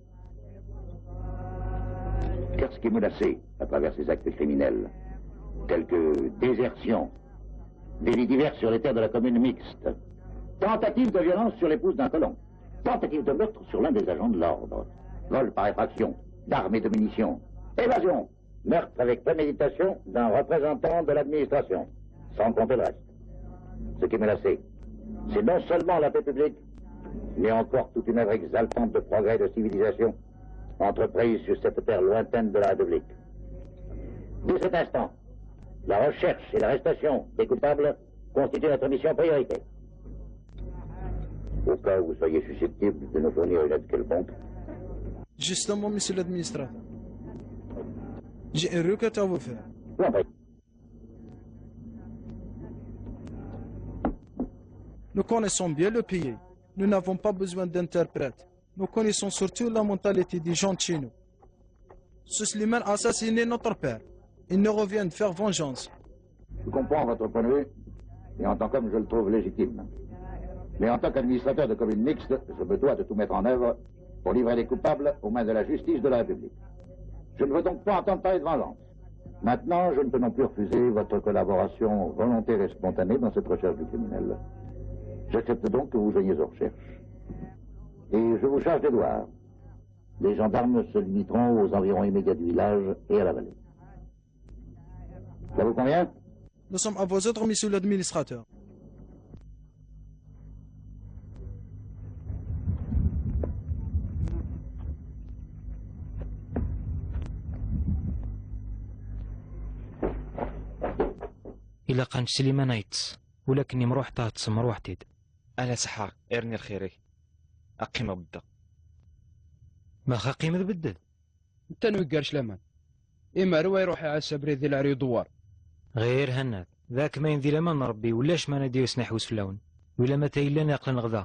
Car ce qui est menacé à travers ces actes criminels, tels que désertion, délits divers sur les terres de la commune mixte, tentative de violence sur l'épouse d'un colon, tentative de meurtre sur l'un des agents de l'ordre, vol par effraction d'armes et de munitions, évasion, meurtre avec préméditation d'un représentant de l'administration, sans compter le reste. Ce qui est menacé, c'est non seulement la paix publique, mais encore toute une œuvre exaltante de progrès et de civilisation entreprise sur cette terre lointaine de la République. Dès cet instant, la recherche et l'arrestation des coupables constituent notre mission prioritaire. Au cas où vous soyez susceptible de nous fournir une aide quelconque. Justement, monsieur l'administrateur, j'ai une requête à vous faire. Bon, ben. Nous connaissons bien le pays. Nous n'avons pas besoin d'interprète. Nous connaissons surtout la mentalité des gens de chez nous. Ce Slimane a assassiné notre père. Il nous revient de faire vengeance. Je comprends votre point de vue, et en tant qu'homme, je le trouve légitime. Mais en tant qu'administrateur de commune mixte, je me dois de tout mettre en œuvre pour livrer les coupables aux mains de la justice de la République. Je ne veux donc pas entendre parler de vengeance. Maintenant, je ne peux non plus refuser votre collaboration volontaire et spontanée dans cette recherche du criminel. J'accepte donc que vous joigniez aux recherches. Et je vous charge des devoirs. Les gendarmes se limiteront aux environs immédiats du village et à la vallée. Ça vous convient ? Nous sommes à vos ordres, monsieur l'administrateur. Ilaq ad neǧǧ Sliman ad yeṭṭes, ulakken imruḥ taɣ ṭṭsem ruḥ-t-id. Ala ṣaḥa, irni lxir-ik. Aqqimeɣ beddeɣ. Ma xa qqimeḍ bedded. Netta n wiggar claman. Imaru ay ruḥ iɛassa abrid di leɛri udewwar. Ɣir hannat, d akem ayen di laman n Ṛebbi, ulac ma nadi usneḥwes fell-awen. Wila ma ta yellan iqlen ɣda.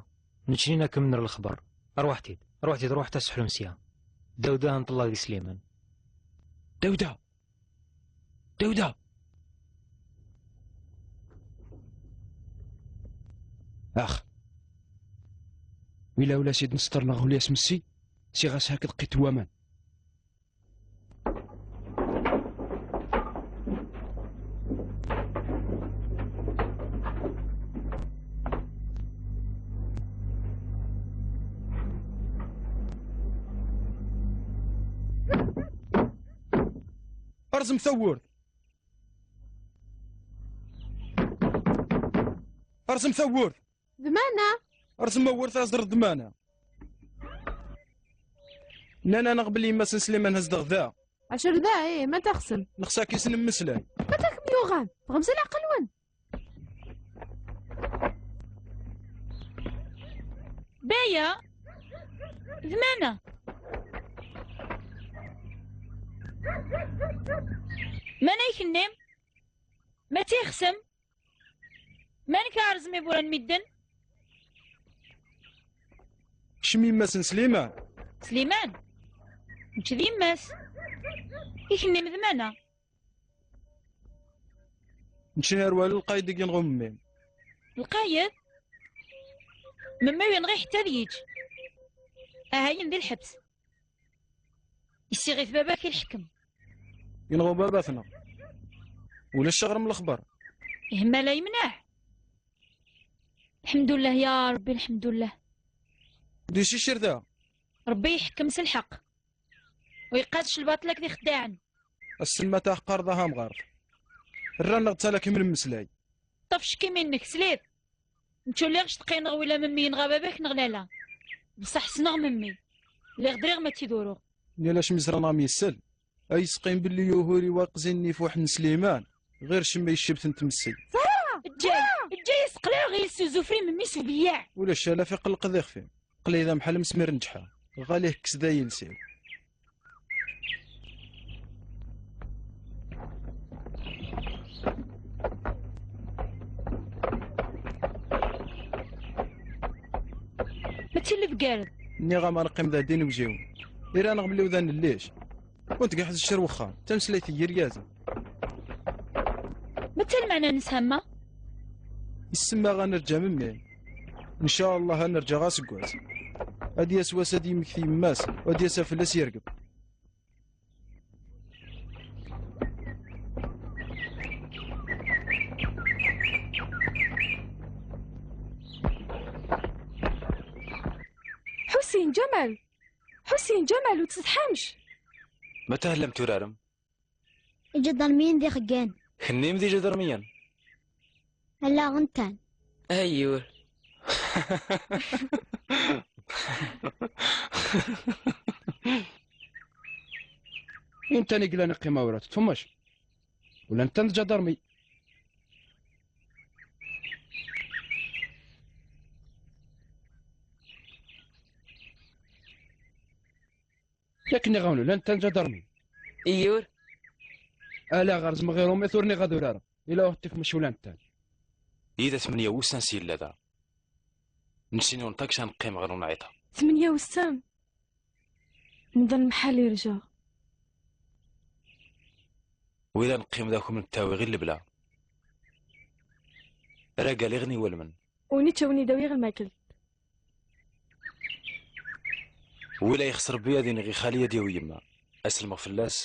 Nettnin akem ner lexbar. Arwaḥ-t-id, arwaḥ-t-id, ruḥ taseḥlum sya. Dawda, nṭella di Sliman. Dawda! Dawda! Ax. Wila ula s-id-nesṭer neɣ ɣuli-as messi, siɣ-as haked qit waman. Rẓem tawwurt! Rẓem tawwurt! D mana? Rẓem awwurt, aẓer d mana. Nnan-aneɣ belli yemma-s n Sliman tezdeɣ da. Acer da, ih, ma taxsem? Nexsa-k-is nemmeslay. Ma takem yuɣan? Tɣemsel aqelwen. Baya, d mana? Mana ikennim? Ma tixsem? Manek aɛrzem iburan midden? Keččem yemma-s n Sliman? Sliman? Mačči d yemma-s. Ikennim d mana? Neččen ar wali lqayed i yenɣa umemmim. Lqayed? Memmi-w yenɣi ḥetta d yiǧ. Ahayen di lḥebs. Issiɣit baba-k i lḥekem. Yenɣa baba-tneɣ. Ulac aɣrem lexbar. Ihemmal a yemneɛ. Lḥemdullah ya Rebbi, lḥemdullah. Di sicir da. Rebbi iḥekkem s lḥeqq. U iqadec lbaṭel akked ixeddaɛen. Ass-n ma taḥqareḍ a Hamɣar. Rran-aɣ-d talakim n mmeslay. Ṭṭef ccek imi-nnek, sliḍ? Nečč ur lliɣ ctqi neɣ wila memmi yenɣa baba-k neɣ lala. Bṣaḥ ssneɣ memmi. Lliɣ driɣ ma tt-id-uruɣ. Nniɣ-as mi ẓran am yessel. Ay sqin belli yuhur i waqzin n ifuḥ n Sliman, ɣir cemma yeccebten tmessi. Ǧǧay, ǧǧay aseqlaɛ ɣil s uzufri memmi s ubeyyaɛ. Ulac ala fi qelqed ixfi. Qlay d amḥal mesmir nǧeḥa. Ɣali kkes da yiles-iw. Ma tili tgared. Nniɣ-am ad neqqim da din iwjiwen. Ira-neɣ belli udan llic. Ur tgeḥ d ccer wexxam, tameslayt n yirgazen. Ma d talmeɛna n shamma? Yessemma ad nerǧa memmi. Ncallah ad nerǧa aseggas. Ad d-yas wass ad yemmekti yemma-s, u ad d-yas fell-as yergem. Ḥusin, Ǧamal! Ḥusin, Ǧamal, ur tsetḥamc! Ma tellam turarem? Iǧadarmiyen d ixeggan. Kennim d iǧadarmiyen? Allaɣen-ten. Ayyur. Intan i yellan iqqim awrat, tfummac. Ula ntan d ǧadarmi. Yak nniɣ-awen, llan tan ǧadarmi. Iyyur. Ala ɣer zmeɣ iṛumi tura niɣ ad urareɣ. Ila ur tifem acu llan tan. Yid-a tmenya wussan s yella da. Nessin ur nṭak s ad neqqim ɣer unɛiṭa. Tmenya wussan? Mḍel mḥal irja. Wid ad neqqim d akum nettawi ɣir lebla. Ragaliɣ n iwalmen. Uni ttawen idawi ɣer makelt. Wila yexs Rebbi ad iniɣ i xali ad yawi yemma. Ad selmeɣ fell-as,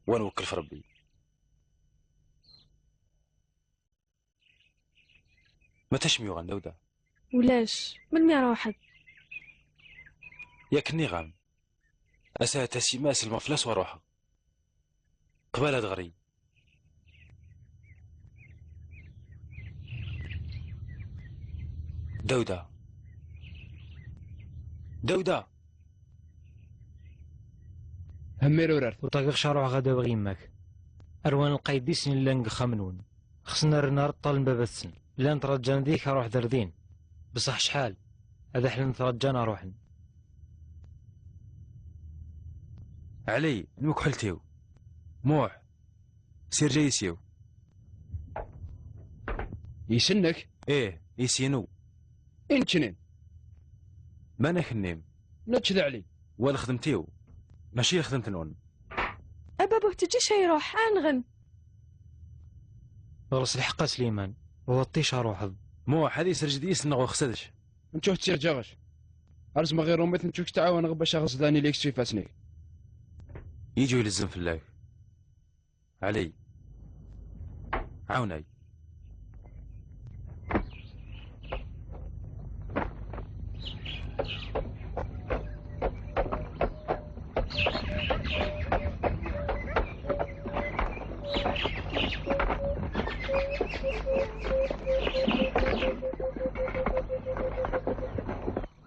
wa nwekkel f Rebbi. Ma tacem yuɣan Dawda? Ulac, melmi ara ruḥen? Yak nniɣ-am. Asahat a Sima, ad selmeɣ fell-as wa ruḥeɣ. Qbal ad ɣri. Dawda. Dawda! Hemmir urart. Ur ṭageɣ caruɛ ɣad awiɣ yemma-k. Arwan lqayd-is llan deg uxxam-nwen. Xsen rren areṭṭal n baba-tsen. Llan ttṛaǧan deg-k aruḥ d ardin. بصح شحال؟ هذا حنا نترجانا روحنا. علي، المكحلتيو. موح، سير جاي يسيو. يسنك؟ ايه، يسينو. انشنين؟ ما نخنيم. نتش ذا علي. ولا خدمتيو. ماشي خدمت نون. أبابه تجي شي يروح، أنغن. غرس الحق سليمان، وطيش روحض. موح، هذه سرجد يسنغ وخسدش. نشوف تسير جاغش. أرز ما غير روميت نشوف تعاون غبا شخص داني ليك سوي فاسنيك. يجوا يلزم في الله. علي. عاوني.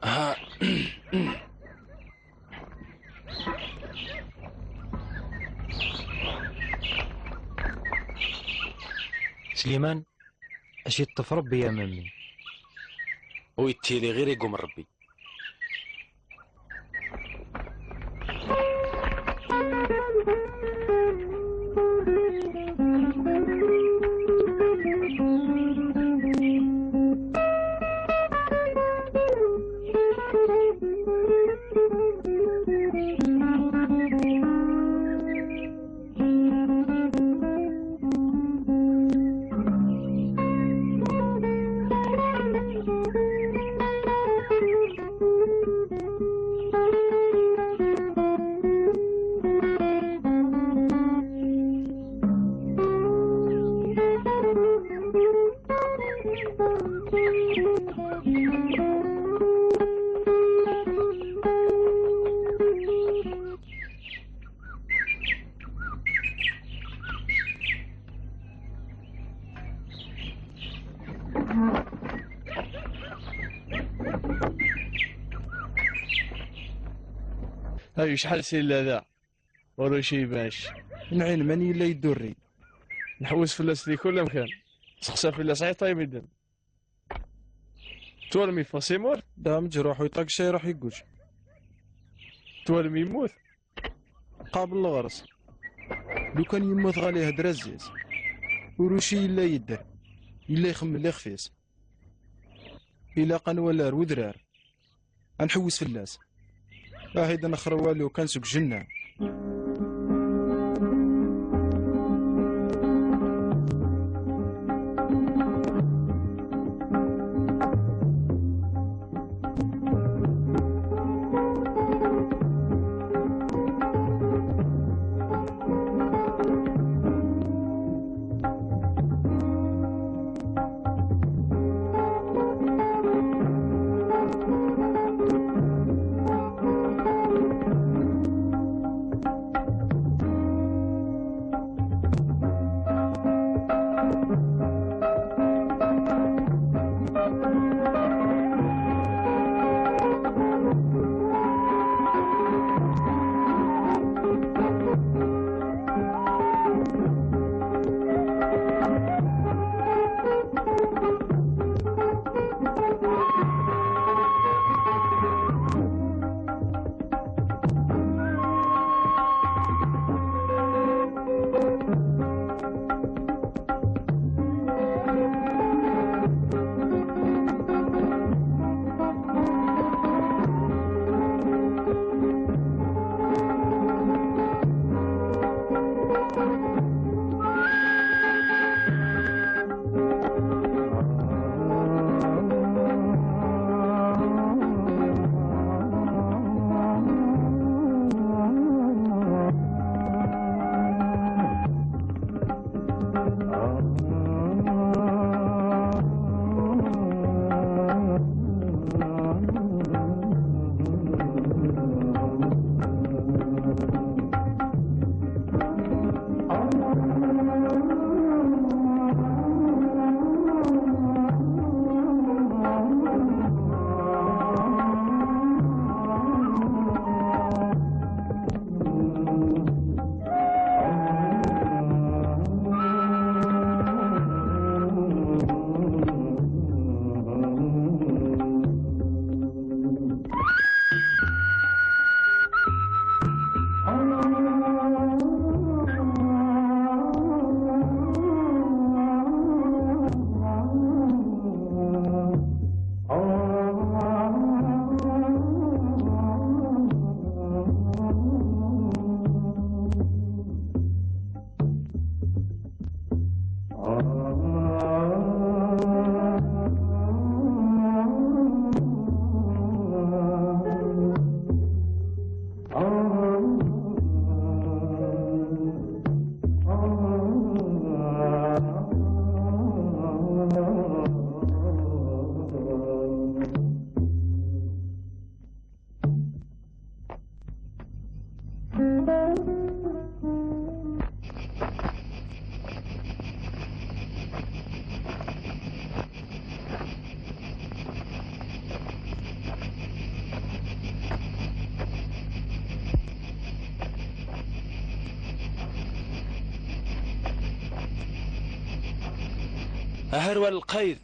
ها. سليمان، اش يطف ربي يا مامي. ويتيلي غير يقوم ربي. هاي شحال سي لا ذا. Ur ucib-ac. Nɛin mani yella yeddurri. Nḥewwes fell-as di kul amkan. Sexsa fell-as ɛiṭa imidden. Twalem yeffeɣ si mur? Da meǧruḥ u yeṭṭagca iruḥ yegguǧ. Twalem yemmut? Qabel leɣres. Lukan yemmut ɣal ihedder azzayez. Ur uci yella yedder. Yella ixemmel ixef-is. Ilaq ad nwali ar wedrar. Ad nḥewwes fell-as. Ahi d nexr walu kan seg jennah. Aharwal lqayd.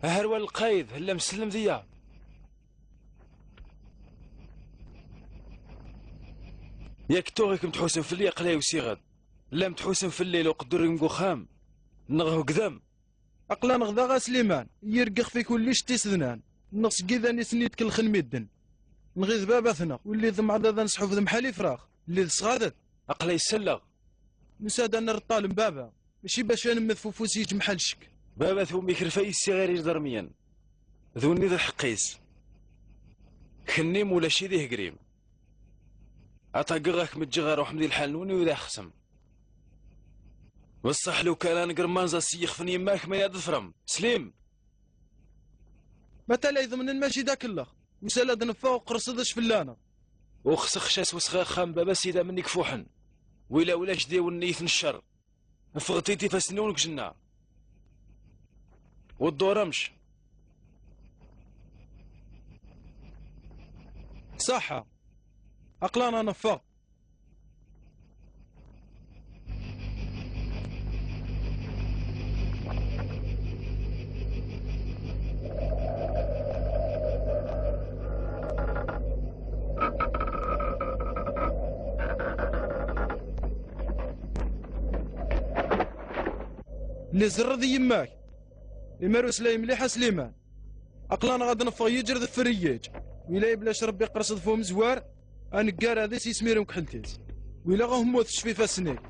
Aharwal lqayd, llam sellem diyya. Yak tuɣ i kem-tḥusem fell-i, aql-i usiɣ-d. Llam tḥusem fell-i, lweqt ur deg uxxam, neɣ hegdam. Aql-aneɣ daɣ a Sliman, yir ixef-ik ulli icettis dnan, neɣ seg idan i sen-id-kellxen midden. Nɣi d baba-tneɣ, ulli d mɛada ad nesḥuf d mḥal ifrax, lli d sɣadet. Aql-i selleɣ. Nusa-d ad nerr ṭṭalem baba, mačči bac ad nemmet f ufus yeǧ mḥal ccek. Baba-twen ikref ay issiɣir idermiyen. D win i d lḥeqq-is. Kennim ulac i d ihegrim. Ad tageɣ ad kem-ǧǧeɣ ad ruḥem di lḥal-nwen i ur axsem. Beṣṣeḥ lukan ad negr manza s yixef n yemma-k ma ad teffrem. Slim! Mata la iḍemnen mačči d akellex. Usal ad neffeɣ uqerṣeḍ acu fell-aneɣ. Uxseɣ xas wesɣi axxam baba-s idammen ikfuḥen. Wila ulac d iwenniyet n ccer. Ffɣet-id ifassen-nwen deg ujenna. Ur dduremc. Ṣaḥḥa. Aql-aneɣ neffeɣ. Lli zerreḍ i yemma-k. Imar uslay mliḥ a Sliman. Aql-aneɣ ad neffeɣ yiǧer deffir yiǧ. Wila iblac Rebbi qerṣeḍ f umezwar, aneggar ad is yismir umekḥelt-is. Wila ɣehmut ccef ifassen-ik.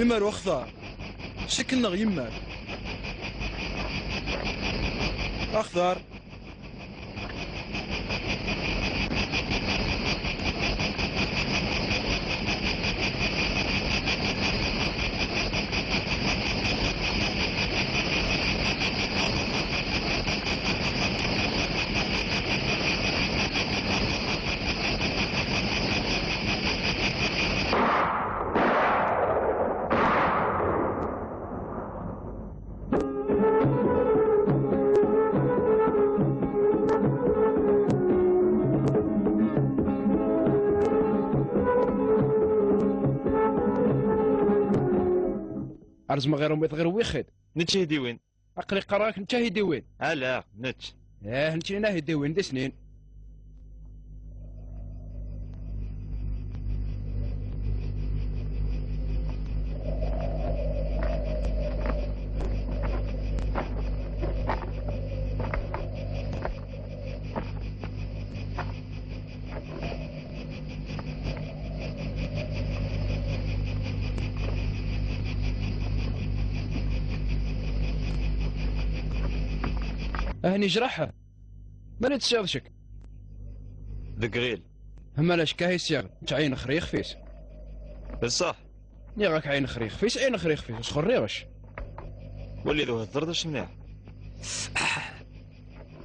Imar u axtar. Ccek-nneɣ yemma-k. Axtar. Ar zmeɣ ɣer umbeṭ ɣer wixid. Nečč ihidiwin. Aql-i qqareɣ-ak nečč ahidiwin. Ala, nečč. Eh, nečč ahidiwin di snin. Ahni jraḥ. Mani tesɛiḍ cek? Deg ɣil. Hmala cek ahi siɣ, ttɛayen xri xfis. Beṣṣeḥ. Niɣ-ak ɛayen xri xfis, ɛayen xri xfis, sxerriɣ-c. Wali d uhedder d acemniɛ.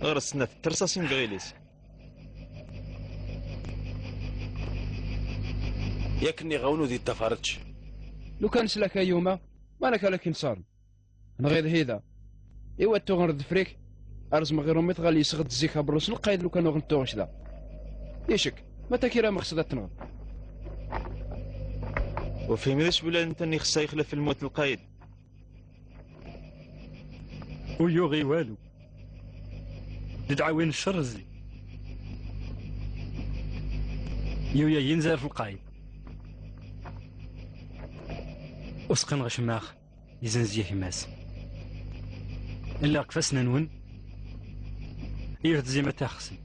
Ɣer snat tersasin deg ɣil-is. Yak nniɣ-awen ur d-iṭṭafar ečč. Lukan slak ay yuma, malak ala kinṣarn. Nɣiḍ hida. Iwa tuɣen deffrik? Ar zmeɣ iṛumi tɣal yesɣed zik abrus lqayd lukan uɣen tuɣec da. Icek, ma takira mexsed ad tenɣed. Ur fhim d acu bila ntan ixsa ixlaf lmut lqayd. Ur yuɣi walu. D dɛawin ccerzi. Yuya yinzar f lqayd. Usqen ɣecmax. Izenz yakmas. Lliɣ deg ifassen-nwen. Yiwet tzima taxsen.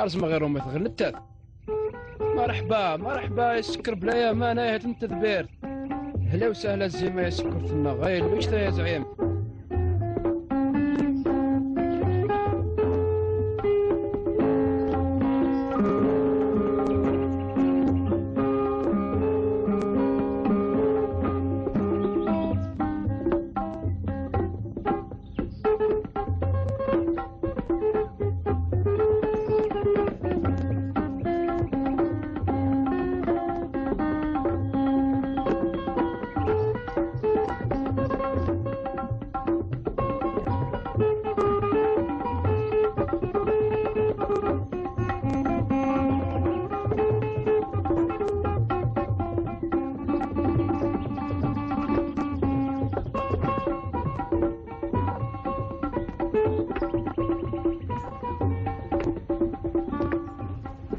Ar zmeɣ iṛumi tɣel nettat. مرحبا، مرحبا، يسكر بلا يمان، ايه تنتدبير. هلا وسهلا الزيمة يسكر في النغيل، وش يا زعيم؟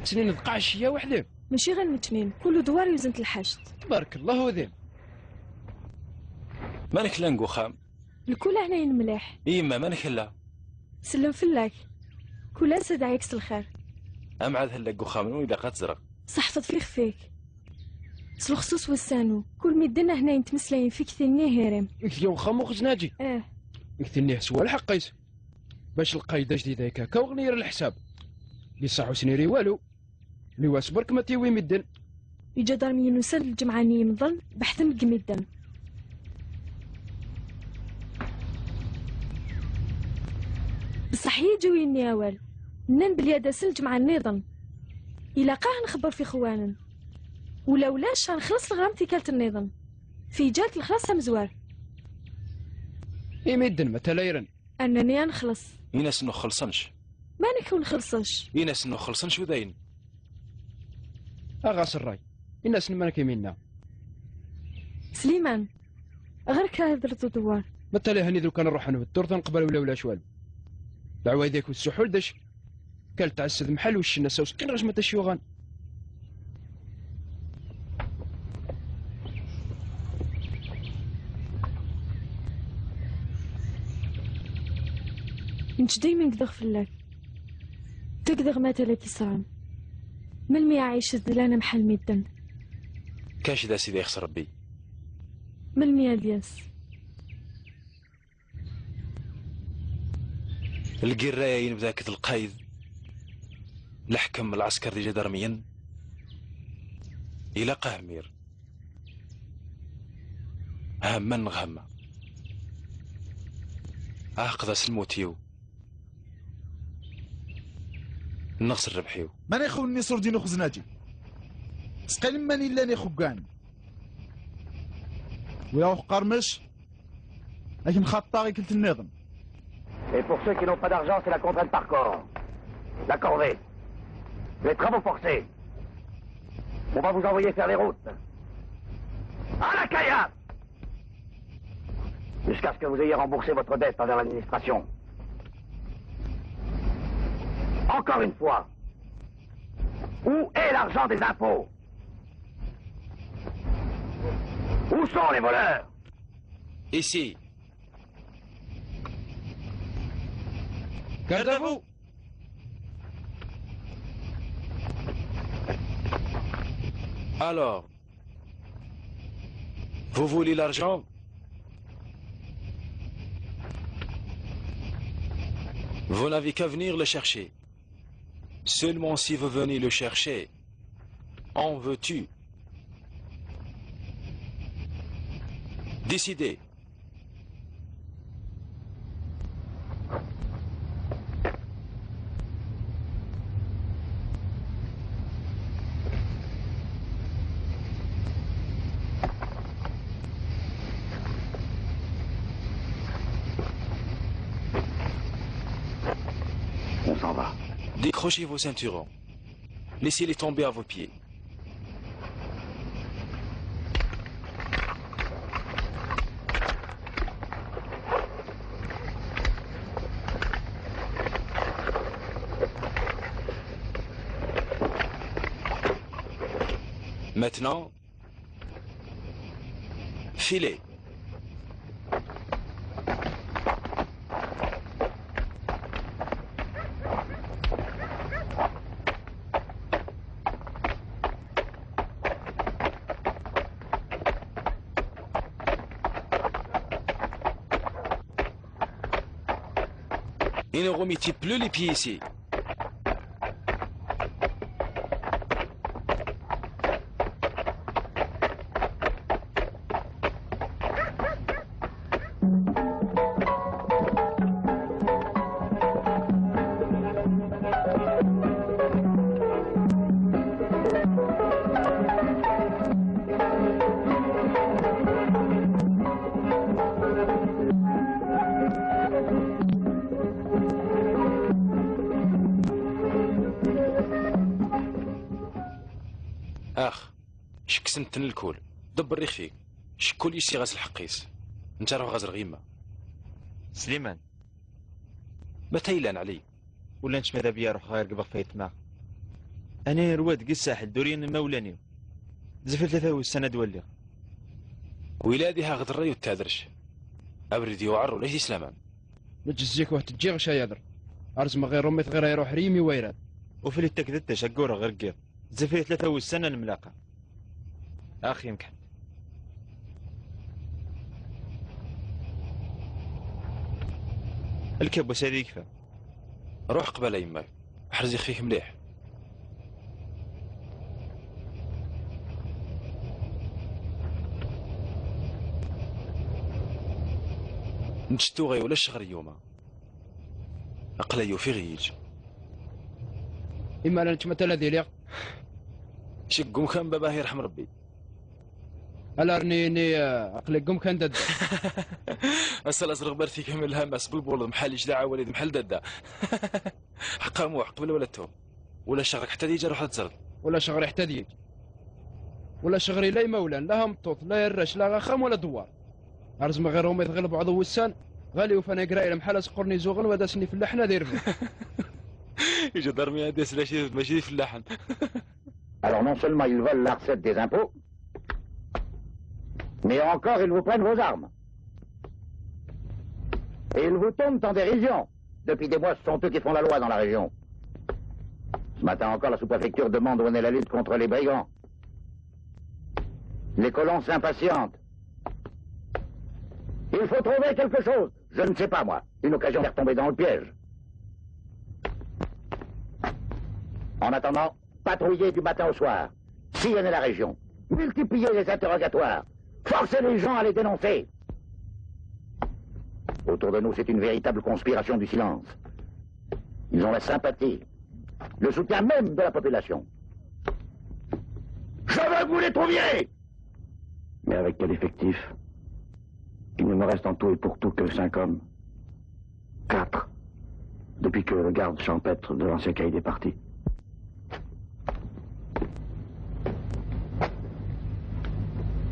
Ttnin d qacciya weḥd-m. ماشي غير متنين، كل دوار يوزن الحشد. تبارك الله وذيم. مالك لان قخام؟ الكل هنا مليح. يما، مالك هلا؟ سلم فلاك. كل أنسى دعيك الخير. أم عاد هلا قخام وإذا قد زرق. صحفظ في خفيك. سلخصوص والسانو. كل مدنا هنا ينتمسلين فيك ثني هيرم. يوم خامو خزناجي. إيه. يكتني سوى الحق قيس. باش القايدة جديدة هكاكا وغنير الحساب. لي صح وسنيري والو. لي واس برك ما تيوي مدن. يجا دار مينوسان الجمعة ني يمضن بحث مق مدن. بصح يجو يني أول. نن بلي هذا سن الجمعة نيضن. إلا قاه نخبر في خوانن. ولا ولاش نخلص الغرام تيكالت النيضن. في جالت الخلاص مزوار. إي مدن ما تلايرن. أنني نخلص. إناس نخلصنش. ما نكون خلصش. إناس نخلصنش وداين. أغاس الراي. إناس ما نكي منا. سليمان. غير كهدر الدوار. ما تالي هني درك نروح نبدر تنقبل ولا ولا شوال. دعوة يديك والسحول دش. كل تعسد محل والشنا سوس كن غش ما تشيوغان. نش دايما كدغ فلاك. تكدغ ما تلك يسران. من مي عايش الزلانة محل ميدن. كاش ذا سيدي يخسر ربي. من مي الياس. القرايين بذاك القايد، الحكم، العسكر دي جدرميا، إلى قهمير. هما نغهما. أهقذا سلموتيو. نغس الربحيو. ماني خوني صور دينو خزناجي. سقال ماني لاني خقان. ولا أخ قرمش. لكن خطا غير كنت النظم. Et pour ceux qui n'ont pas d'argent, c'est la contrainte par corps. La corvée. Les travaux forcés. On va vous envoyer faire les routes. À la caillasse. Jusqu'à ce que vous ayez remboursé votre dette envers l'administration. Encore une fois, où est l'argent des impôts ? Où sont les voleurs ? Ici. Garde à vous. Alors, vous voulez l'argent? Vous n'avez qu'à venir le chercher. Seulement si vous venez le chercher, on vous tue. Décidez. On s'en va. Décrochez vos ceinturons. Laissez-les tomber à vos pieds. Maintenant, filez. Et ne remettez plus les pieds ici. Ax, cekksen-ten lkul. Ḍebber ixef-ik. Ccekk ur yessiɣ-as lḥeqq-is. Netta ruḥ ɣer yemma. Sliman. Mata yellan, Ɛli? Ula nečč ma d abya ruḥeɣ irgeb ɣef ayetma. Ani rwa deg ssaḥel, duriyen imawlan-iw. Zefir tlata wussan ad waliɣ. Wila ad ihaɣ d rray u tadrec. Abrid yewɛer ulac di slaman. Neǧ zik wah teǧǧiɣ cayader. Ar zmeɣ ɣir rumit ɣir ayruḥ riyim i wayran. Ufli takdettac aggureɣ ɣer yiḍ. Zefir tlata wussan ad nemlaqa. Ax yemkan. Lkabus ad yekfa. Ruḥ qbala yemma-k. Ḥrez ixef-ik mliḥ. Nečč tuɣa ulac ccɣel yuma. Aqla yufiɣ yiǧ. Imala nečč ma tala diliɣ. Seg umkan baba irḥem Rebbi. Ala rni-ni, eh, aql-i deg umkan dadda. Ass-a la ẓriɣ bartik am lhamas, bulbul d mḥal ijlaɛ awal d mḥal dadda. Ḥeqqa muḥ, qbel wala tum. Wala ceɣri ḥetta d-yeǧǧ, ruḥ ad teẓreḍ. Wala ceɣri ḥetta d-yeǧǧ. Wala ceɣri la imawlan, la hameṭṭut, la arrac, la axxam, wala dewwar. Ar zmeɣ ɣir umi tɣelbeɣ d wussan, ɣali ufan agrayen mḥal aseqqur n izuɣen, wa d asen ifellaḥen ad irben. Ijadarmi ad d-yasen mačči, mačči d ifellaḥen. Alors non seulement ils volent la recette des impôts, mais encore ils vous prennent vos armes. Et ils vous tombent en dérision. Depuis des mois, ce sont eux qui font la loi dans la région. Ce matin encore, la sous-préfecture demande où en est la lutte contre les brigands. Les colons s'impatientent. Il faut trouver quelque chose. Je ne sais pas, moi. Une occasion de faire tomber dans le piège. En attendant, patrouillez du matin au soir. Sillonnez la région. Multipliez les interrogatoires. Forcez les gens à les dénoncer. Autour de nous, c'est une véritable conspiration du silence. Ils ont la sympathie, le soutien même de la population. Je veux que vous les trouviez. Mais avec quel effectif? Il ne me reste en tout et pour tout que cinq hommes. Quatre. Depuis que le garde champêtre de l'ancien caïd est parti.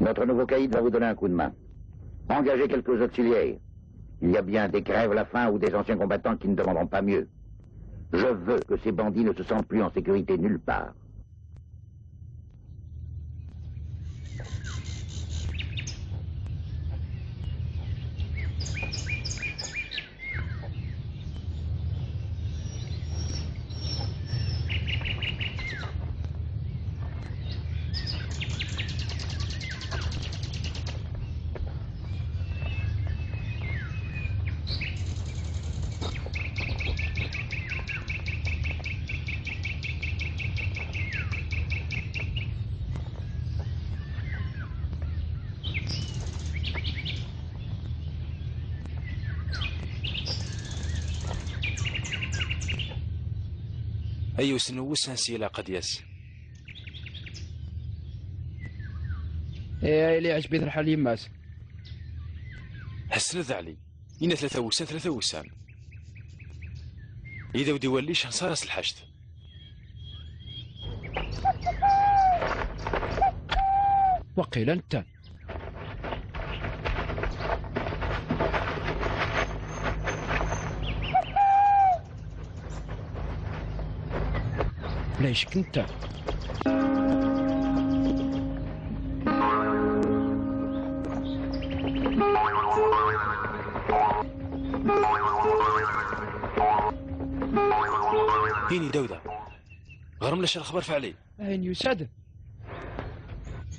Notre nouveau caïd va vous donner un coup de main. Engagez quelques auxiliaires. Il y a bien des crèves-la-faim ou des anciens combattants qui ne demanderont pas mieux. Je veux que ces bandits ne se sentent plus en sécurité nulle part. Ay usen n wussan si ilaq ad yas. Eh, ay la iɛǧeb-it lḥal yemma-s. Ḥesnet Ɛli. Ina tlata wussan, tlata wussan. Ida ur d-iwalli canṣar-as lḥact. Waqila netta. La icek netta. Ini Dawda. Ɣer-m lac lexbar f Ɛli. Ayen yusa-d.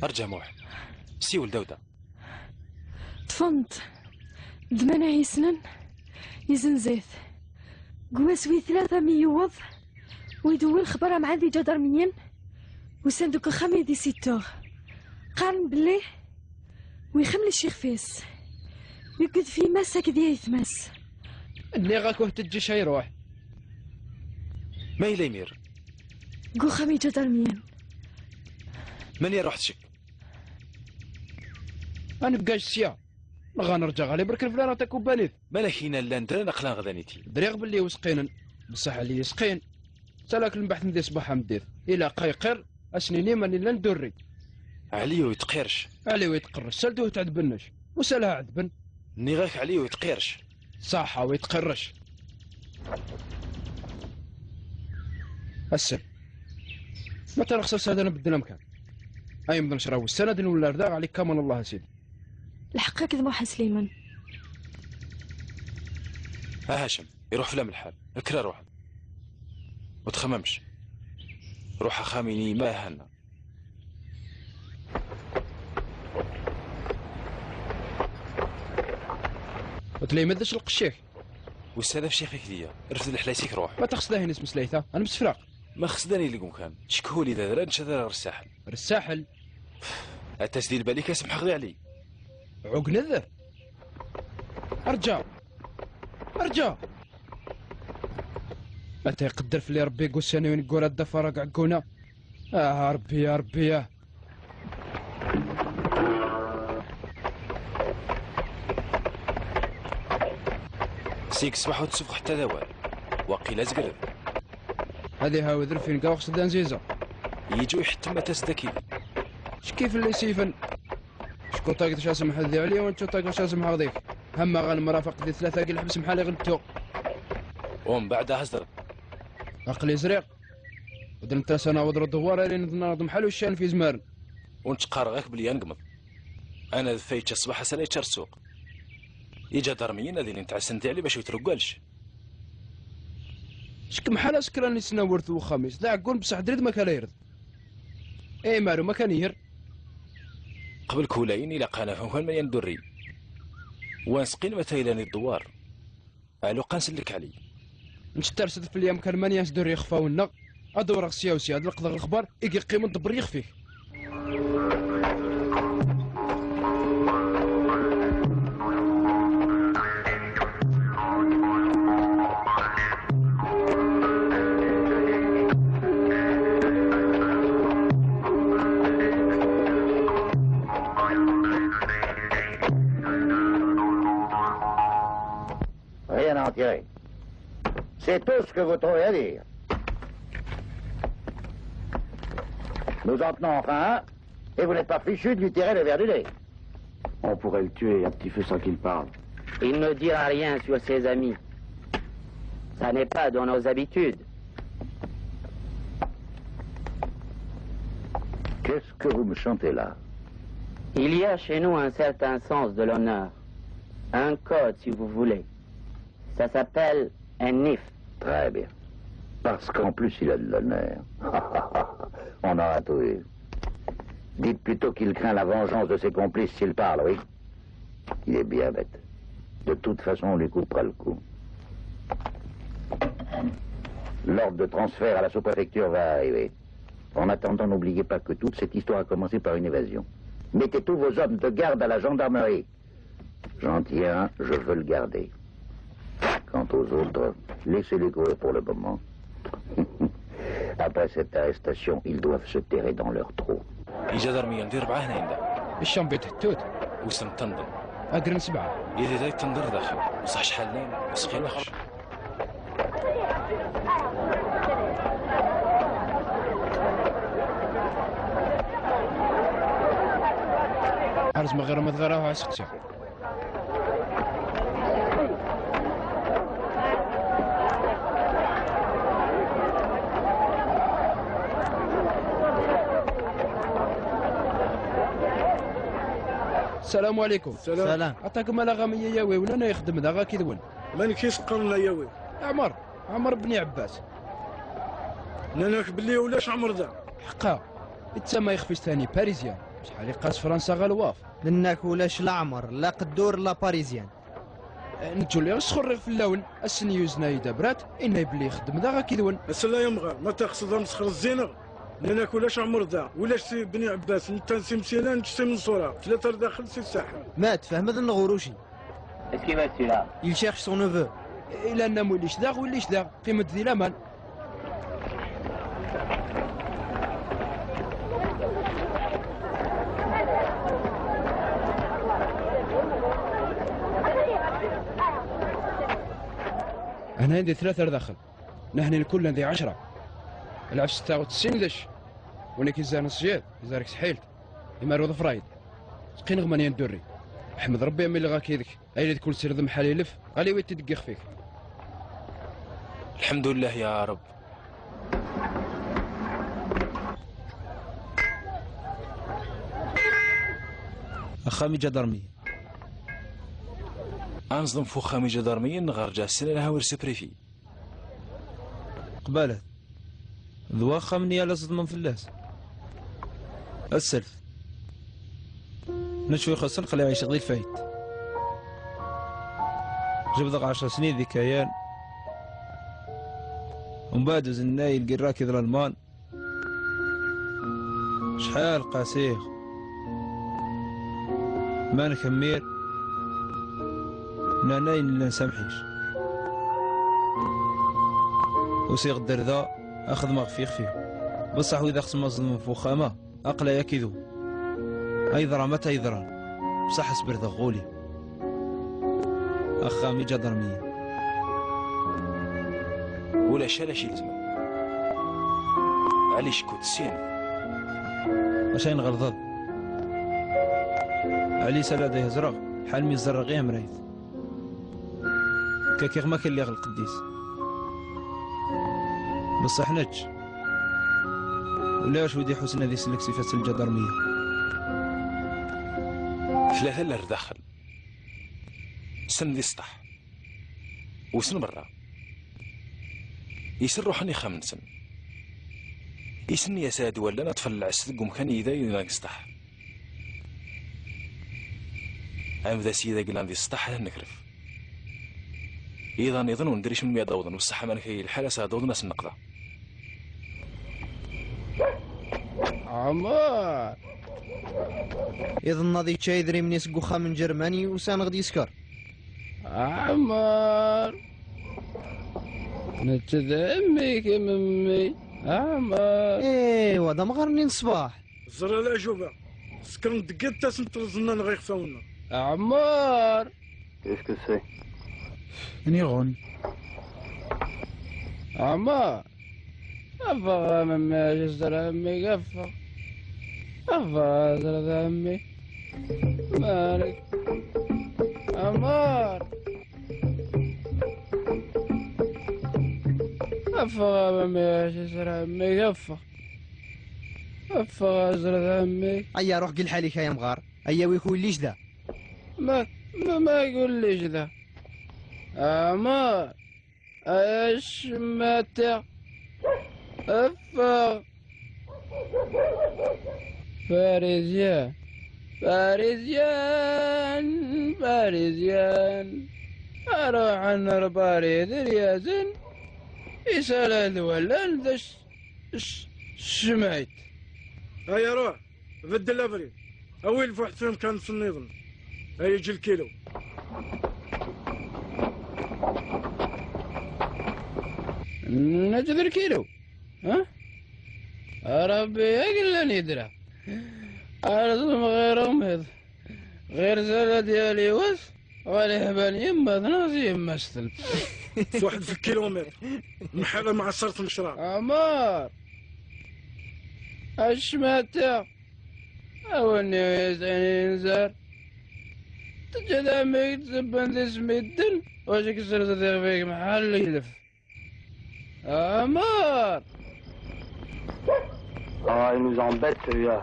Rǧa Muḥ. Siwel Dawda. Ṭṭfen-t. Ddmen-it yisnen. Yezenz-it. Deg wass wi tlata mi yewweḍ, wi d-wwin lexbar amɛan d iǧadarmiyen, usan-d deg uxxam i d-isittuɣ. Qqaren belli wi xemlec ixef-is. Wi yuged f yemma-s akked yayetma-s. Nniɣ-ak ur t-teǧǧic a iruḥ. Ma yella imir? Deg uxxam iǧadarmiyen. Mani iruḥ tcek? Ad nebgaj sya. Neɣ ad nerǧa ɣer Iberken flan takubbanit. Malak ina llan dran aqlan ɣdan iti. Driɣ belli wisqinen. Beṣṣeḥ Ɛli yesqin. Salak lembeḥt n di ṣṣbaḥ am ddit. Ilaq a yeqqir, ad s-nini mani llan durri. Ɛli ur yetqirec. Ɛli ur yetqirec. Saldu tɛedbennec. Usalha ɛedben. Nniɣ-ak Ɛli ur yetqirec. Ṣaḥa ur yetqirec. Assen. Ma tara xsas hada nbeddel amkan. Ay mḍen cra wussan ad nwella ar daɣ Ɛli Kamal Allah a sidi. Lḥeqq akked Muḥ Sliman. A Hacem, iruḥ fell-am lḥal. Kker a ruḥ. Ur txemmemx. Ruḥ axxam ini ma hanna. Ur tlayem ad lqecc-ik. Ussan af ccix-ik diya. Refd leḥla-s-ik ruḥ. Ma taxsed ahin ismeslayt-a, ad nemsefraq. Ma xsed ad nili deg umkan. Ckhuli d adra nečča dara ɣer ssaḥel. Ɣer ssaḥel? Atas di lbal-ik ad semḥeɣ di Ɛli. Ɛugn ad. Arǧa! Arǧa! Ata iqedder fell-i Rebbi deg ussan-iw ineggura ad d-afeɣ rag ɛegguna. Ah, Rebbi, a Rebbi, ah. Seg ṣṣbeḥ ur d-sufeɣ ḥetta d awal. Waqil azgred. Ad iɛawed rfin gaɣ s d anziza. Yiǧu iḥettem atas daki. Cki fell-i sifen. Ckuṭag d casemḥeḍ di Ɛli, wan ckuṭag d casemḥeḍ dik. Hamma ɣan mrafaq di tlata gi lḥebs mḥal iɣ nettu. Umbeɛd a hezret. Aqli zriɣ. Ur d-nettas ad naweḍ ɣer dewwar, ar inḍen ad mḥal uccan fi izmaren. Ur nettqareɣ-ak belli ad negmeḍ. Anadef-a yečča ṣṣbeḥ, ass-a la yečča ssuq. Iǧadarmiyen ad ilin ttɛassan di Ɛli bac ur trewwalec. Ckem ḥala sekran isnawert n uxxam-is, d aɛeggun bṣeḥ drid ma kan ired. Ay maru ma kan iyer. Qbel kulayen ilaq ad naf amkan mani ad ndurri. Wa nesqin ma taylan i ddewwar. Ɛluqan sellek Ɛli. Ncetter s dfel yamkan mani ad sdurri ixfawen-nneɣ. Ad dewreɣ sya u sya, ad leqḍeɣ lexbar i yeqqimen ḍebber yixef-ik. Rien à en tirer. C'est tout ce que vous trouvez à dire. Nous en tenons enfin un, et vous n'êtes pas fichu de lui tirer le verre du nez. On pourrait le tuer à petit feu sans qu'il parle. Il ne dira rien sur ses amis. Ça n'est pas dans nos habitudes. Qu'est-ce que vous me chantez là ? Il y a chez nous un certain sens de l'honneur. Un code, si vous voulez. Ça s'appelle un nif. Très bien. Parce qu'en plus, il a de l'honneur. On aura tout eu. Dites plutôt qu'il craint la vengeance de ses complices s'il parle, oui. Il est bien bête. De toute façon, on lui coupera le cou. L'ordre de transfert à la sous-préfecture va arriver. En attendant, n'oubliez pas que toute cette histoire a commencé par une évasion. Mettez tous vos hommes de garde à la gendarmerie. J'en tiens un, je veux le garder. Quant aux autres, laissez-les courir pour le moment. Après cette arrestation, ils doivent se terrer dans leur trou. Iǧadarmiyen d irebɛa hnayen da. Ccambiṭ ḥettut. Wisen ṭṭenden. Agren sebɛa. Yadi da yettenḍer daxel. Bṣaḥ cḥal llan, meskin xerb. Ar zmeɣ ɣer ma tɣaraw ɛa seqsiɣ. Salam aleykum. Salam. Aṭakum ala ɣam iya yawi, wlana ixdem daɣ akid-wen. Manek i s-qqaren a yawi? Ɛmer, Ɛmer bni Ɛebbas. Nnan-ak belli ulac Ɛmer da. Ḥeqqa, ittama ixef-is tani, parisien. Acḥal iqqas Fransa ɣer lwaf. Nenna-k ulac la Ɛmer, la qeddur, la parisien. Neǧǧuli sxurriɣ fell-awen, ass-n yuzen-ay-d abrat, inna-y belli ixeddem daɣ akid-wen. Ass-a la yamɣar, ma texsed amsexr zzineɣ, nnan-ak ulac Ɛmer da, ulac si Bni Ɛebbas, netta si Msila, nečč si Menṣura, tlata ar daxel si Saḥel. Ma tfehmeḍ neɣ uruci? Est-ce qu'il va celui-là? Il cherche son neveu. Ilan am willic daɣ, willic daɣ, qqim-d di laman. Hna di tlata ar daxel. Nahni lkullan di ɛecra. Lɛefs taɣut sin dec. Win i k-izzan ṣṣyad, izzar-k sḥilt. Imaru ḍefrayed. Sqineɣ man yandurri. Ḥmed Rebbi am iliɣ ak yid-k. Ayla d kul sird mḥal ilef, ɣali wi t-id-ixef-ik. Lḥemdullah ya Reb. Axxam iǧadarmiyen. Anẓem f uxxam iǧadarmiyen neɣ rǧa ssnelha wer supréfi. Qbalet. D waxxam-nni ala ẓeḍmen fell-as. Aselt. Nečč ur ixuṣṣen qliɛ icɣel di lfayt. Jebdeɣ ɛecra snin di Kayan. Umbeɛd uzennay lgirra akked Lalman. Cḥal qasiɣ. Ma nkemmir, nnan ayen llan samḥic. Usiɣ-d ar da, ad xedmeɣ ɣef yixef-iw. Beṣṣeḥ wid axsem aẓlem ɣef uxxam-a, aql-ay akidu. Ay yeḍran ma ta yeḍran, beṣṣeḥ asberdeɣ ɣuli. Axxam iǧadarmiyen. Ulac ala acu ilezmen. Ɛli Cekku tessin. Acu ay nɣelḍeḍ? Ɛli sala ad ihezreɣ, ḥal mi ẓerreɣ i amrayt. Kakiɣ ma kelliɣ lqedd-is. Beṣṣeḥ nečč. Ulac wi d-iḥussen ad isellek s ifas n lǧadarmiya. Tlata llar daxel. Sen di sṭeḥ. Usen berra. Isen ruḥen ixxamen-nsen. Isen yas-ad wallan ad ṭṭfen lɛes deg umkan yida yedna deg sṭeḥ. Ɛemd-as yida glan di sṭeḥ ad nekref. Iḍan iḍen ur nedri acu mi ad awḍen, u ṣṣeḥ ma nekk lḥal as ad awḍen as nneqḍa. Ɛmer! Iḍen ad yečča idrimen-is deg uxxam n Ǧermani, usan-aɣ-d yesker. Ɛmer! Netta d mmi-k, a memmi. Ɛmer! Ewa, d amɣar-nni n ṣṣbeḥ. Ẓer a leɛǧuba. Skan deg yiṭas n tleẓna neɣ ixfawen-nneɣ. Ɛmer! Qu'est-ce que c'est? Une ironie. Ɛmer! Ffeɣ a memmi, ad ẓreɣ mmi-k, ffeɣ. Ffeɣ ad ẓreɣ mmi. Malek. Ɛmer! Ffeɣ a memmi, ad ẓreɣ mmi-k, ffeɣ. Ffeɣ ad ẓreɣ mmi-k. Aya, ruḥ deg lḥal-ik ay amɣar. Aya wi kullec da. Ma, ma, ma kullec da. Ɛmer! Ay acemma-ta. Ffeɣ. Parisien. Parisien. Parisien. Ruḥen ar Paris d iryazen. Isala d wallan d ac-, c-, cemɛit. Aya ruḥ. Beddel abrid. Awi lfuḥ s umkan-nsen nniḍen. Ay eǧǧ lkilu. Neǧ d lkilu. Ha? Ṛebbi i yellan yedra. Ar ẓem ɣir umiḍ. Ɣir zala diyal iwas, ɣer iḥban yemma tneɣ s yemma-s tel. F waḥed f kilomètre. Mḥala mɛaṣert n ccṛeɛ. Ɛmer! Acmata! Awani yesɛin inzar. Teǧǧa-d ɛemmi-k tzebban di smidden, wacu k-sserẓet iɣef-ik mḥal ilef. Ɛmer! Ah, il nous embête, celui-là.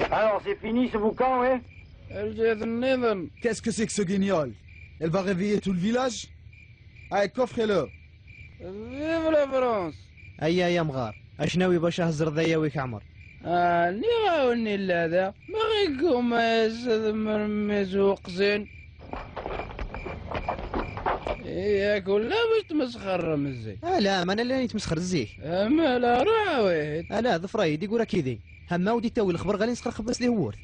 Alors, c'est fini ce boucan, hein? Lǧihat nniḍen. Qu'est-ce que c'est que ce guignol? Elle va réveiller tout le village? Allez, coffrez-le. Vive la France! Aya ay amɣar, acnawi bac ahezreḍ ay awi-k Ɛmer. Ah, nniɣ-awen illa da, ma ɣigguma yas ad mremmiz uqzin. Yak ula bac tmesxerrem zik. Ala, ma nella nitmesxer zik. Amala ruḥ awit. Ala, ḍfer-iyi-d igura kidi. Hamma ur d-ittawi lexber ɣalin sxerxeb-as di hwurt.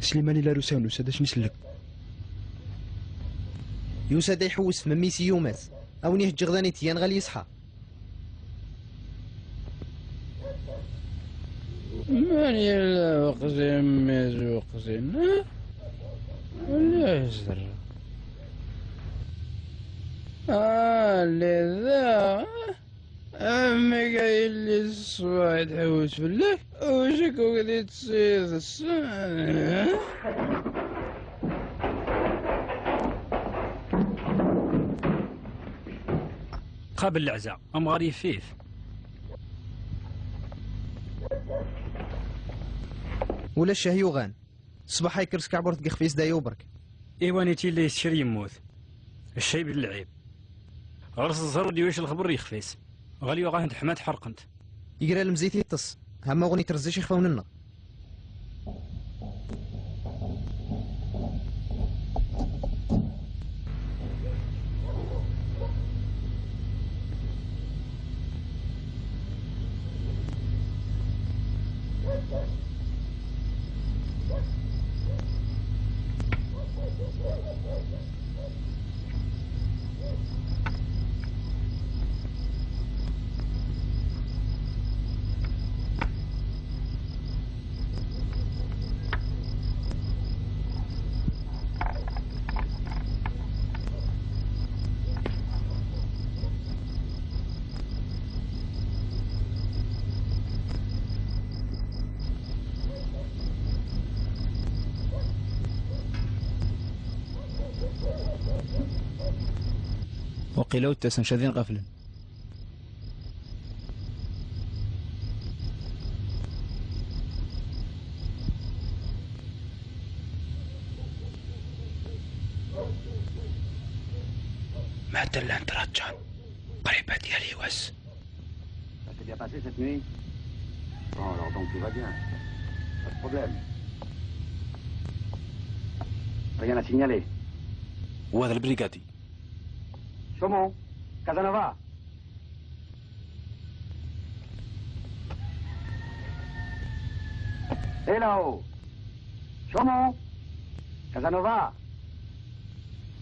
Sliman ila rusaw nusa d acu n isellek. Yusa-d iḥewwes f memmi-s i yumas. A wen-ihǧeɣ d anityan ɣal yesḥa. Man yella uqzim, mmi-s uqzim, ha? Wala zerra. Ah, lli da. Amek a yelli ṣṣbeḥ i tḥewwes fell-ak? Ucek ugdi d-tsides. Qabel leɛza, amɣar yif-it. Ulac ccah yuɣan. Ṣṣbeḥ yekker s kaɛburt deg ixef-is d ayuberk. Iwan i t-yella yessker yemmut. Ccayb d lɛib. Ɣer-s ẓẓer ur d-yuwic lexber yexef-is. Ɣel yuɣ-ahent ḥmant ḥerqent. Yegra lemzit yeṭṭes. Hamma uɣen yetrezzic ixfawen-nneɣ. Waqila ur d-ttasen ca d inqaflen. Ma d-llan ttraǧǧan qrib ad yali wass. Ça s'est bien passé cette nuit? Bon, alors donc tout va bien. Pas de problème. Rien à signaler. Wa d lbrigadi. Chaumont, Casanova. Et là-haut. Chaumont, Casanova.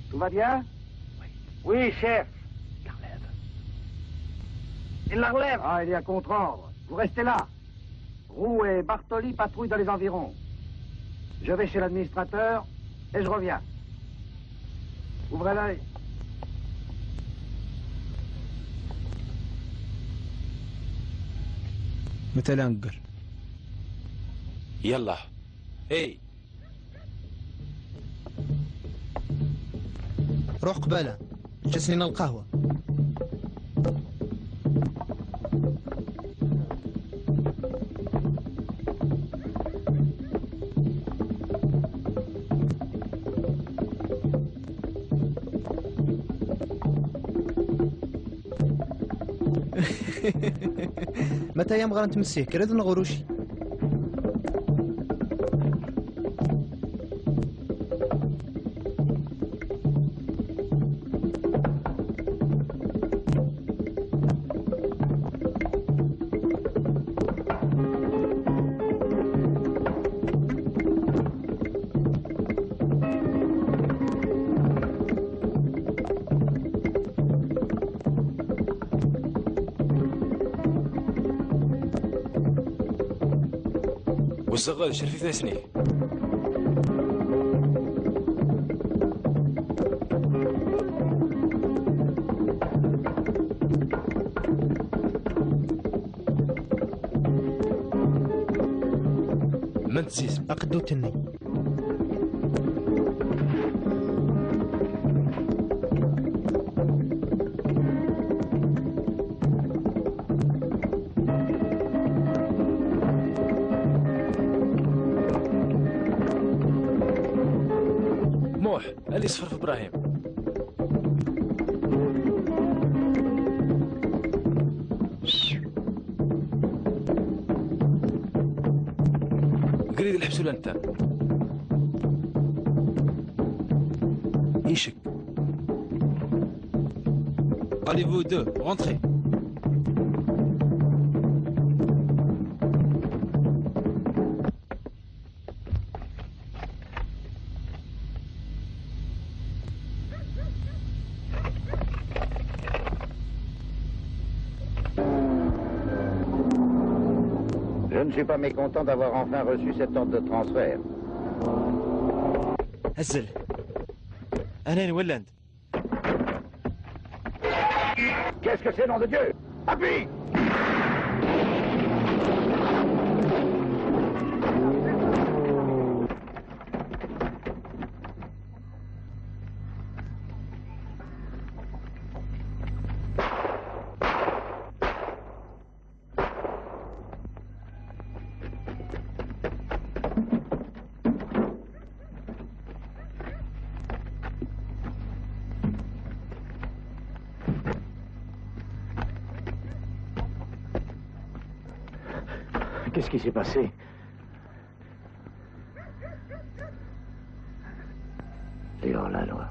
Tout va bien? Oui, chef. Il la relève. Il la relève. Ah, il y a contre-ordre. Vous restez là. Roux et Bartoli patrouillent dans les environs. Je vais chez l'administrateur et je reviens. Ouvrez l'œil. Matalan ger. Yalla. Hey. Ruḥ qbala. Ǧǧa-sen lqahwa. Mata ya meɣra n tmessiḥ, kriḍ neɣ ɣer uci? Wezzeɣ ad cerfit asni. Mant zizem. Aqeddut-nni. Muḥ, ali ṣfer f Ibrahim. Grid lḥebs ula netta. Icek. Allez, vous deux, rentrez. Je ne suis pas mécontent d'avoir enfin reçu cet ordre de transfert. Azzel. Anan Welland. Qu'est-ce que c'est, nom de Dieu ? Appuie ! Qu'est-ce qui s'est passé ? T'es hors la loi.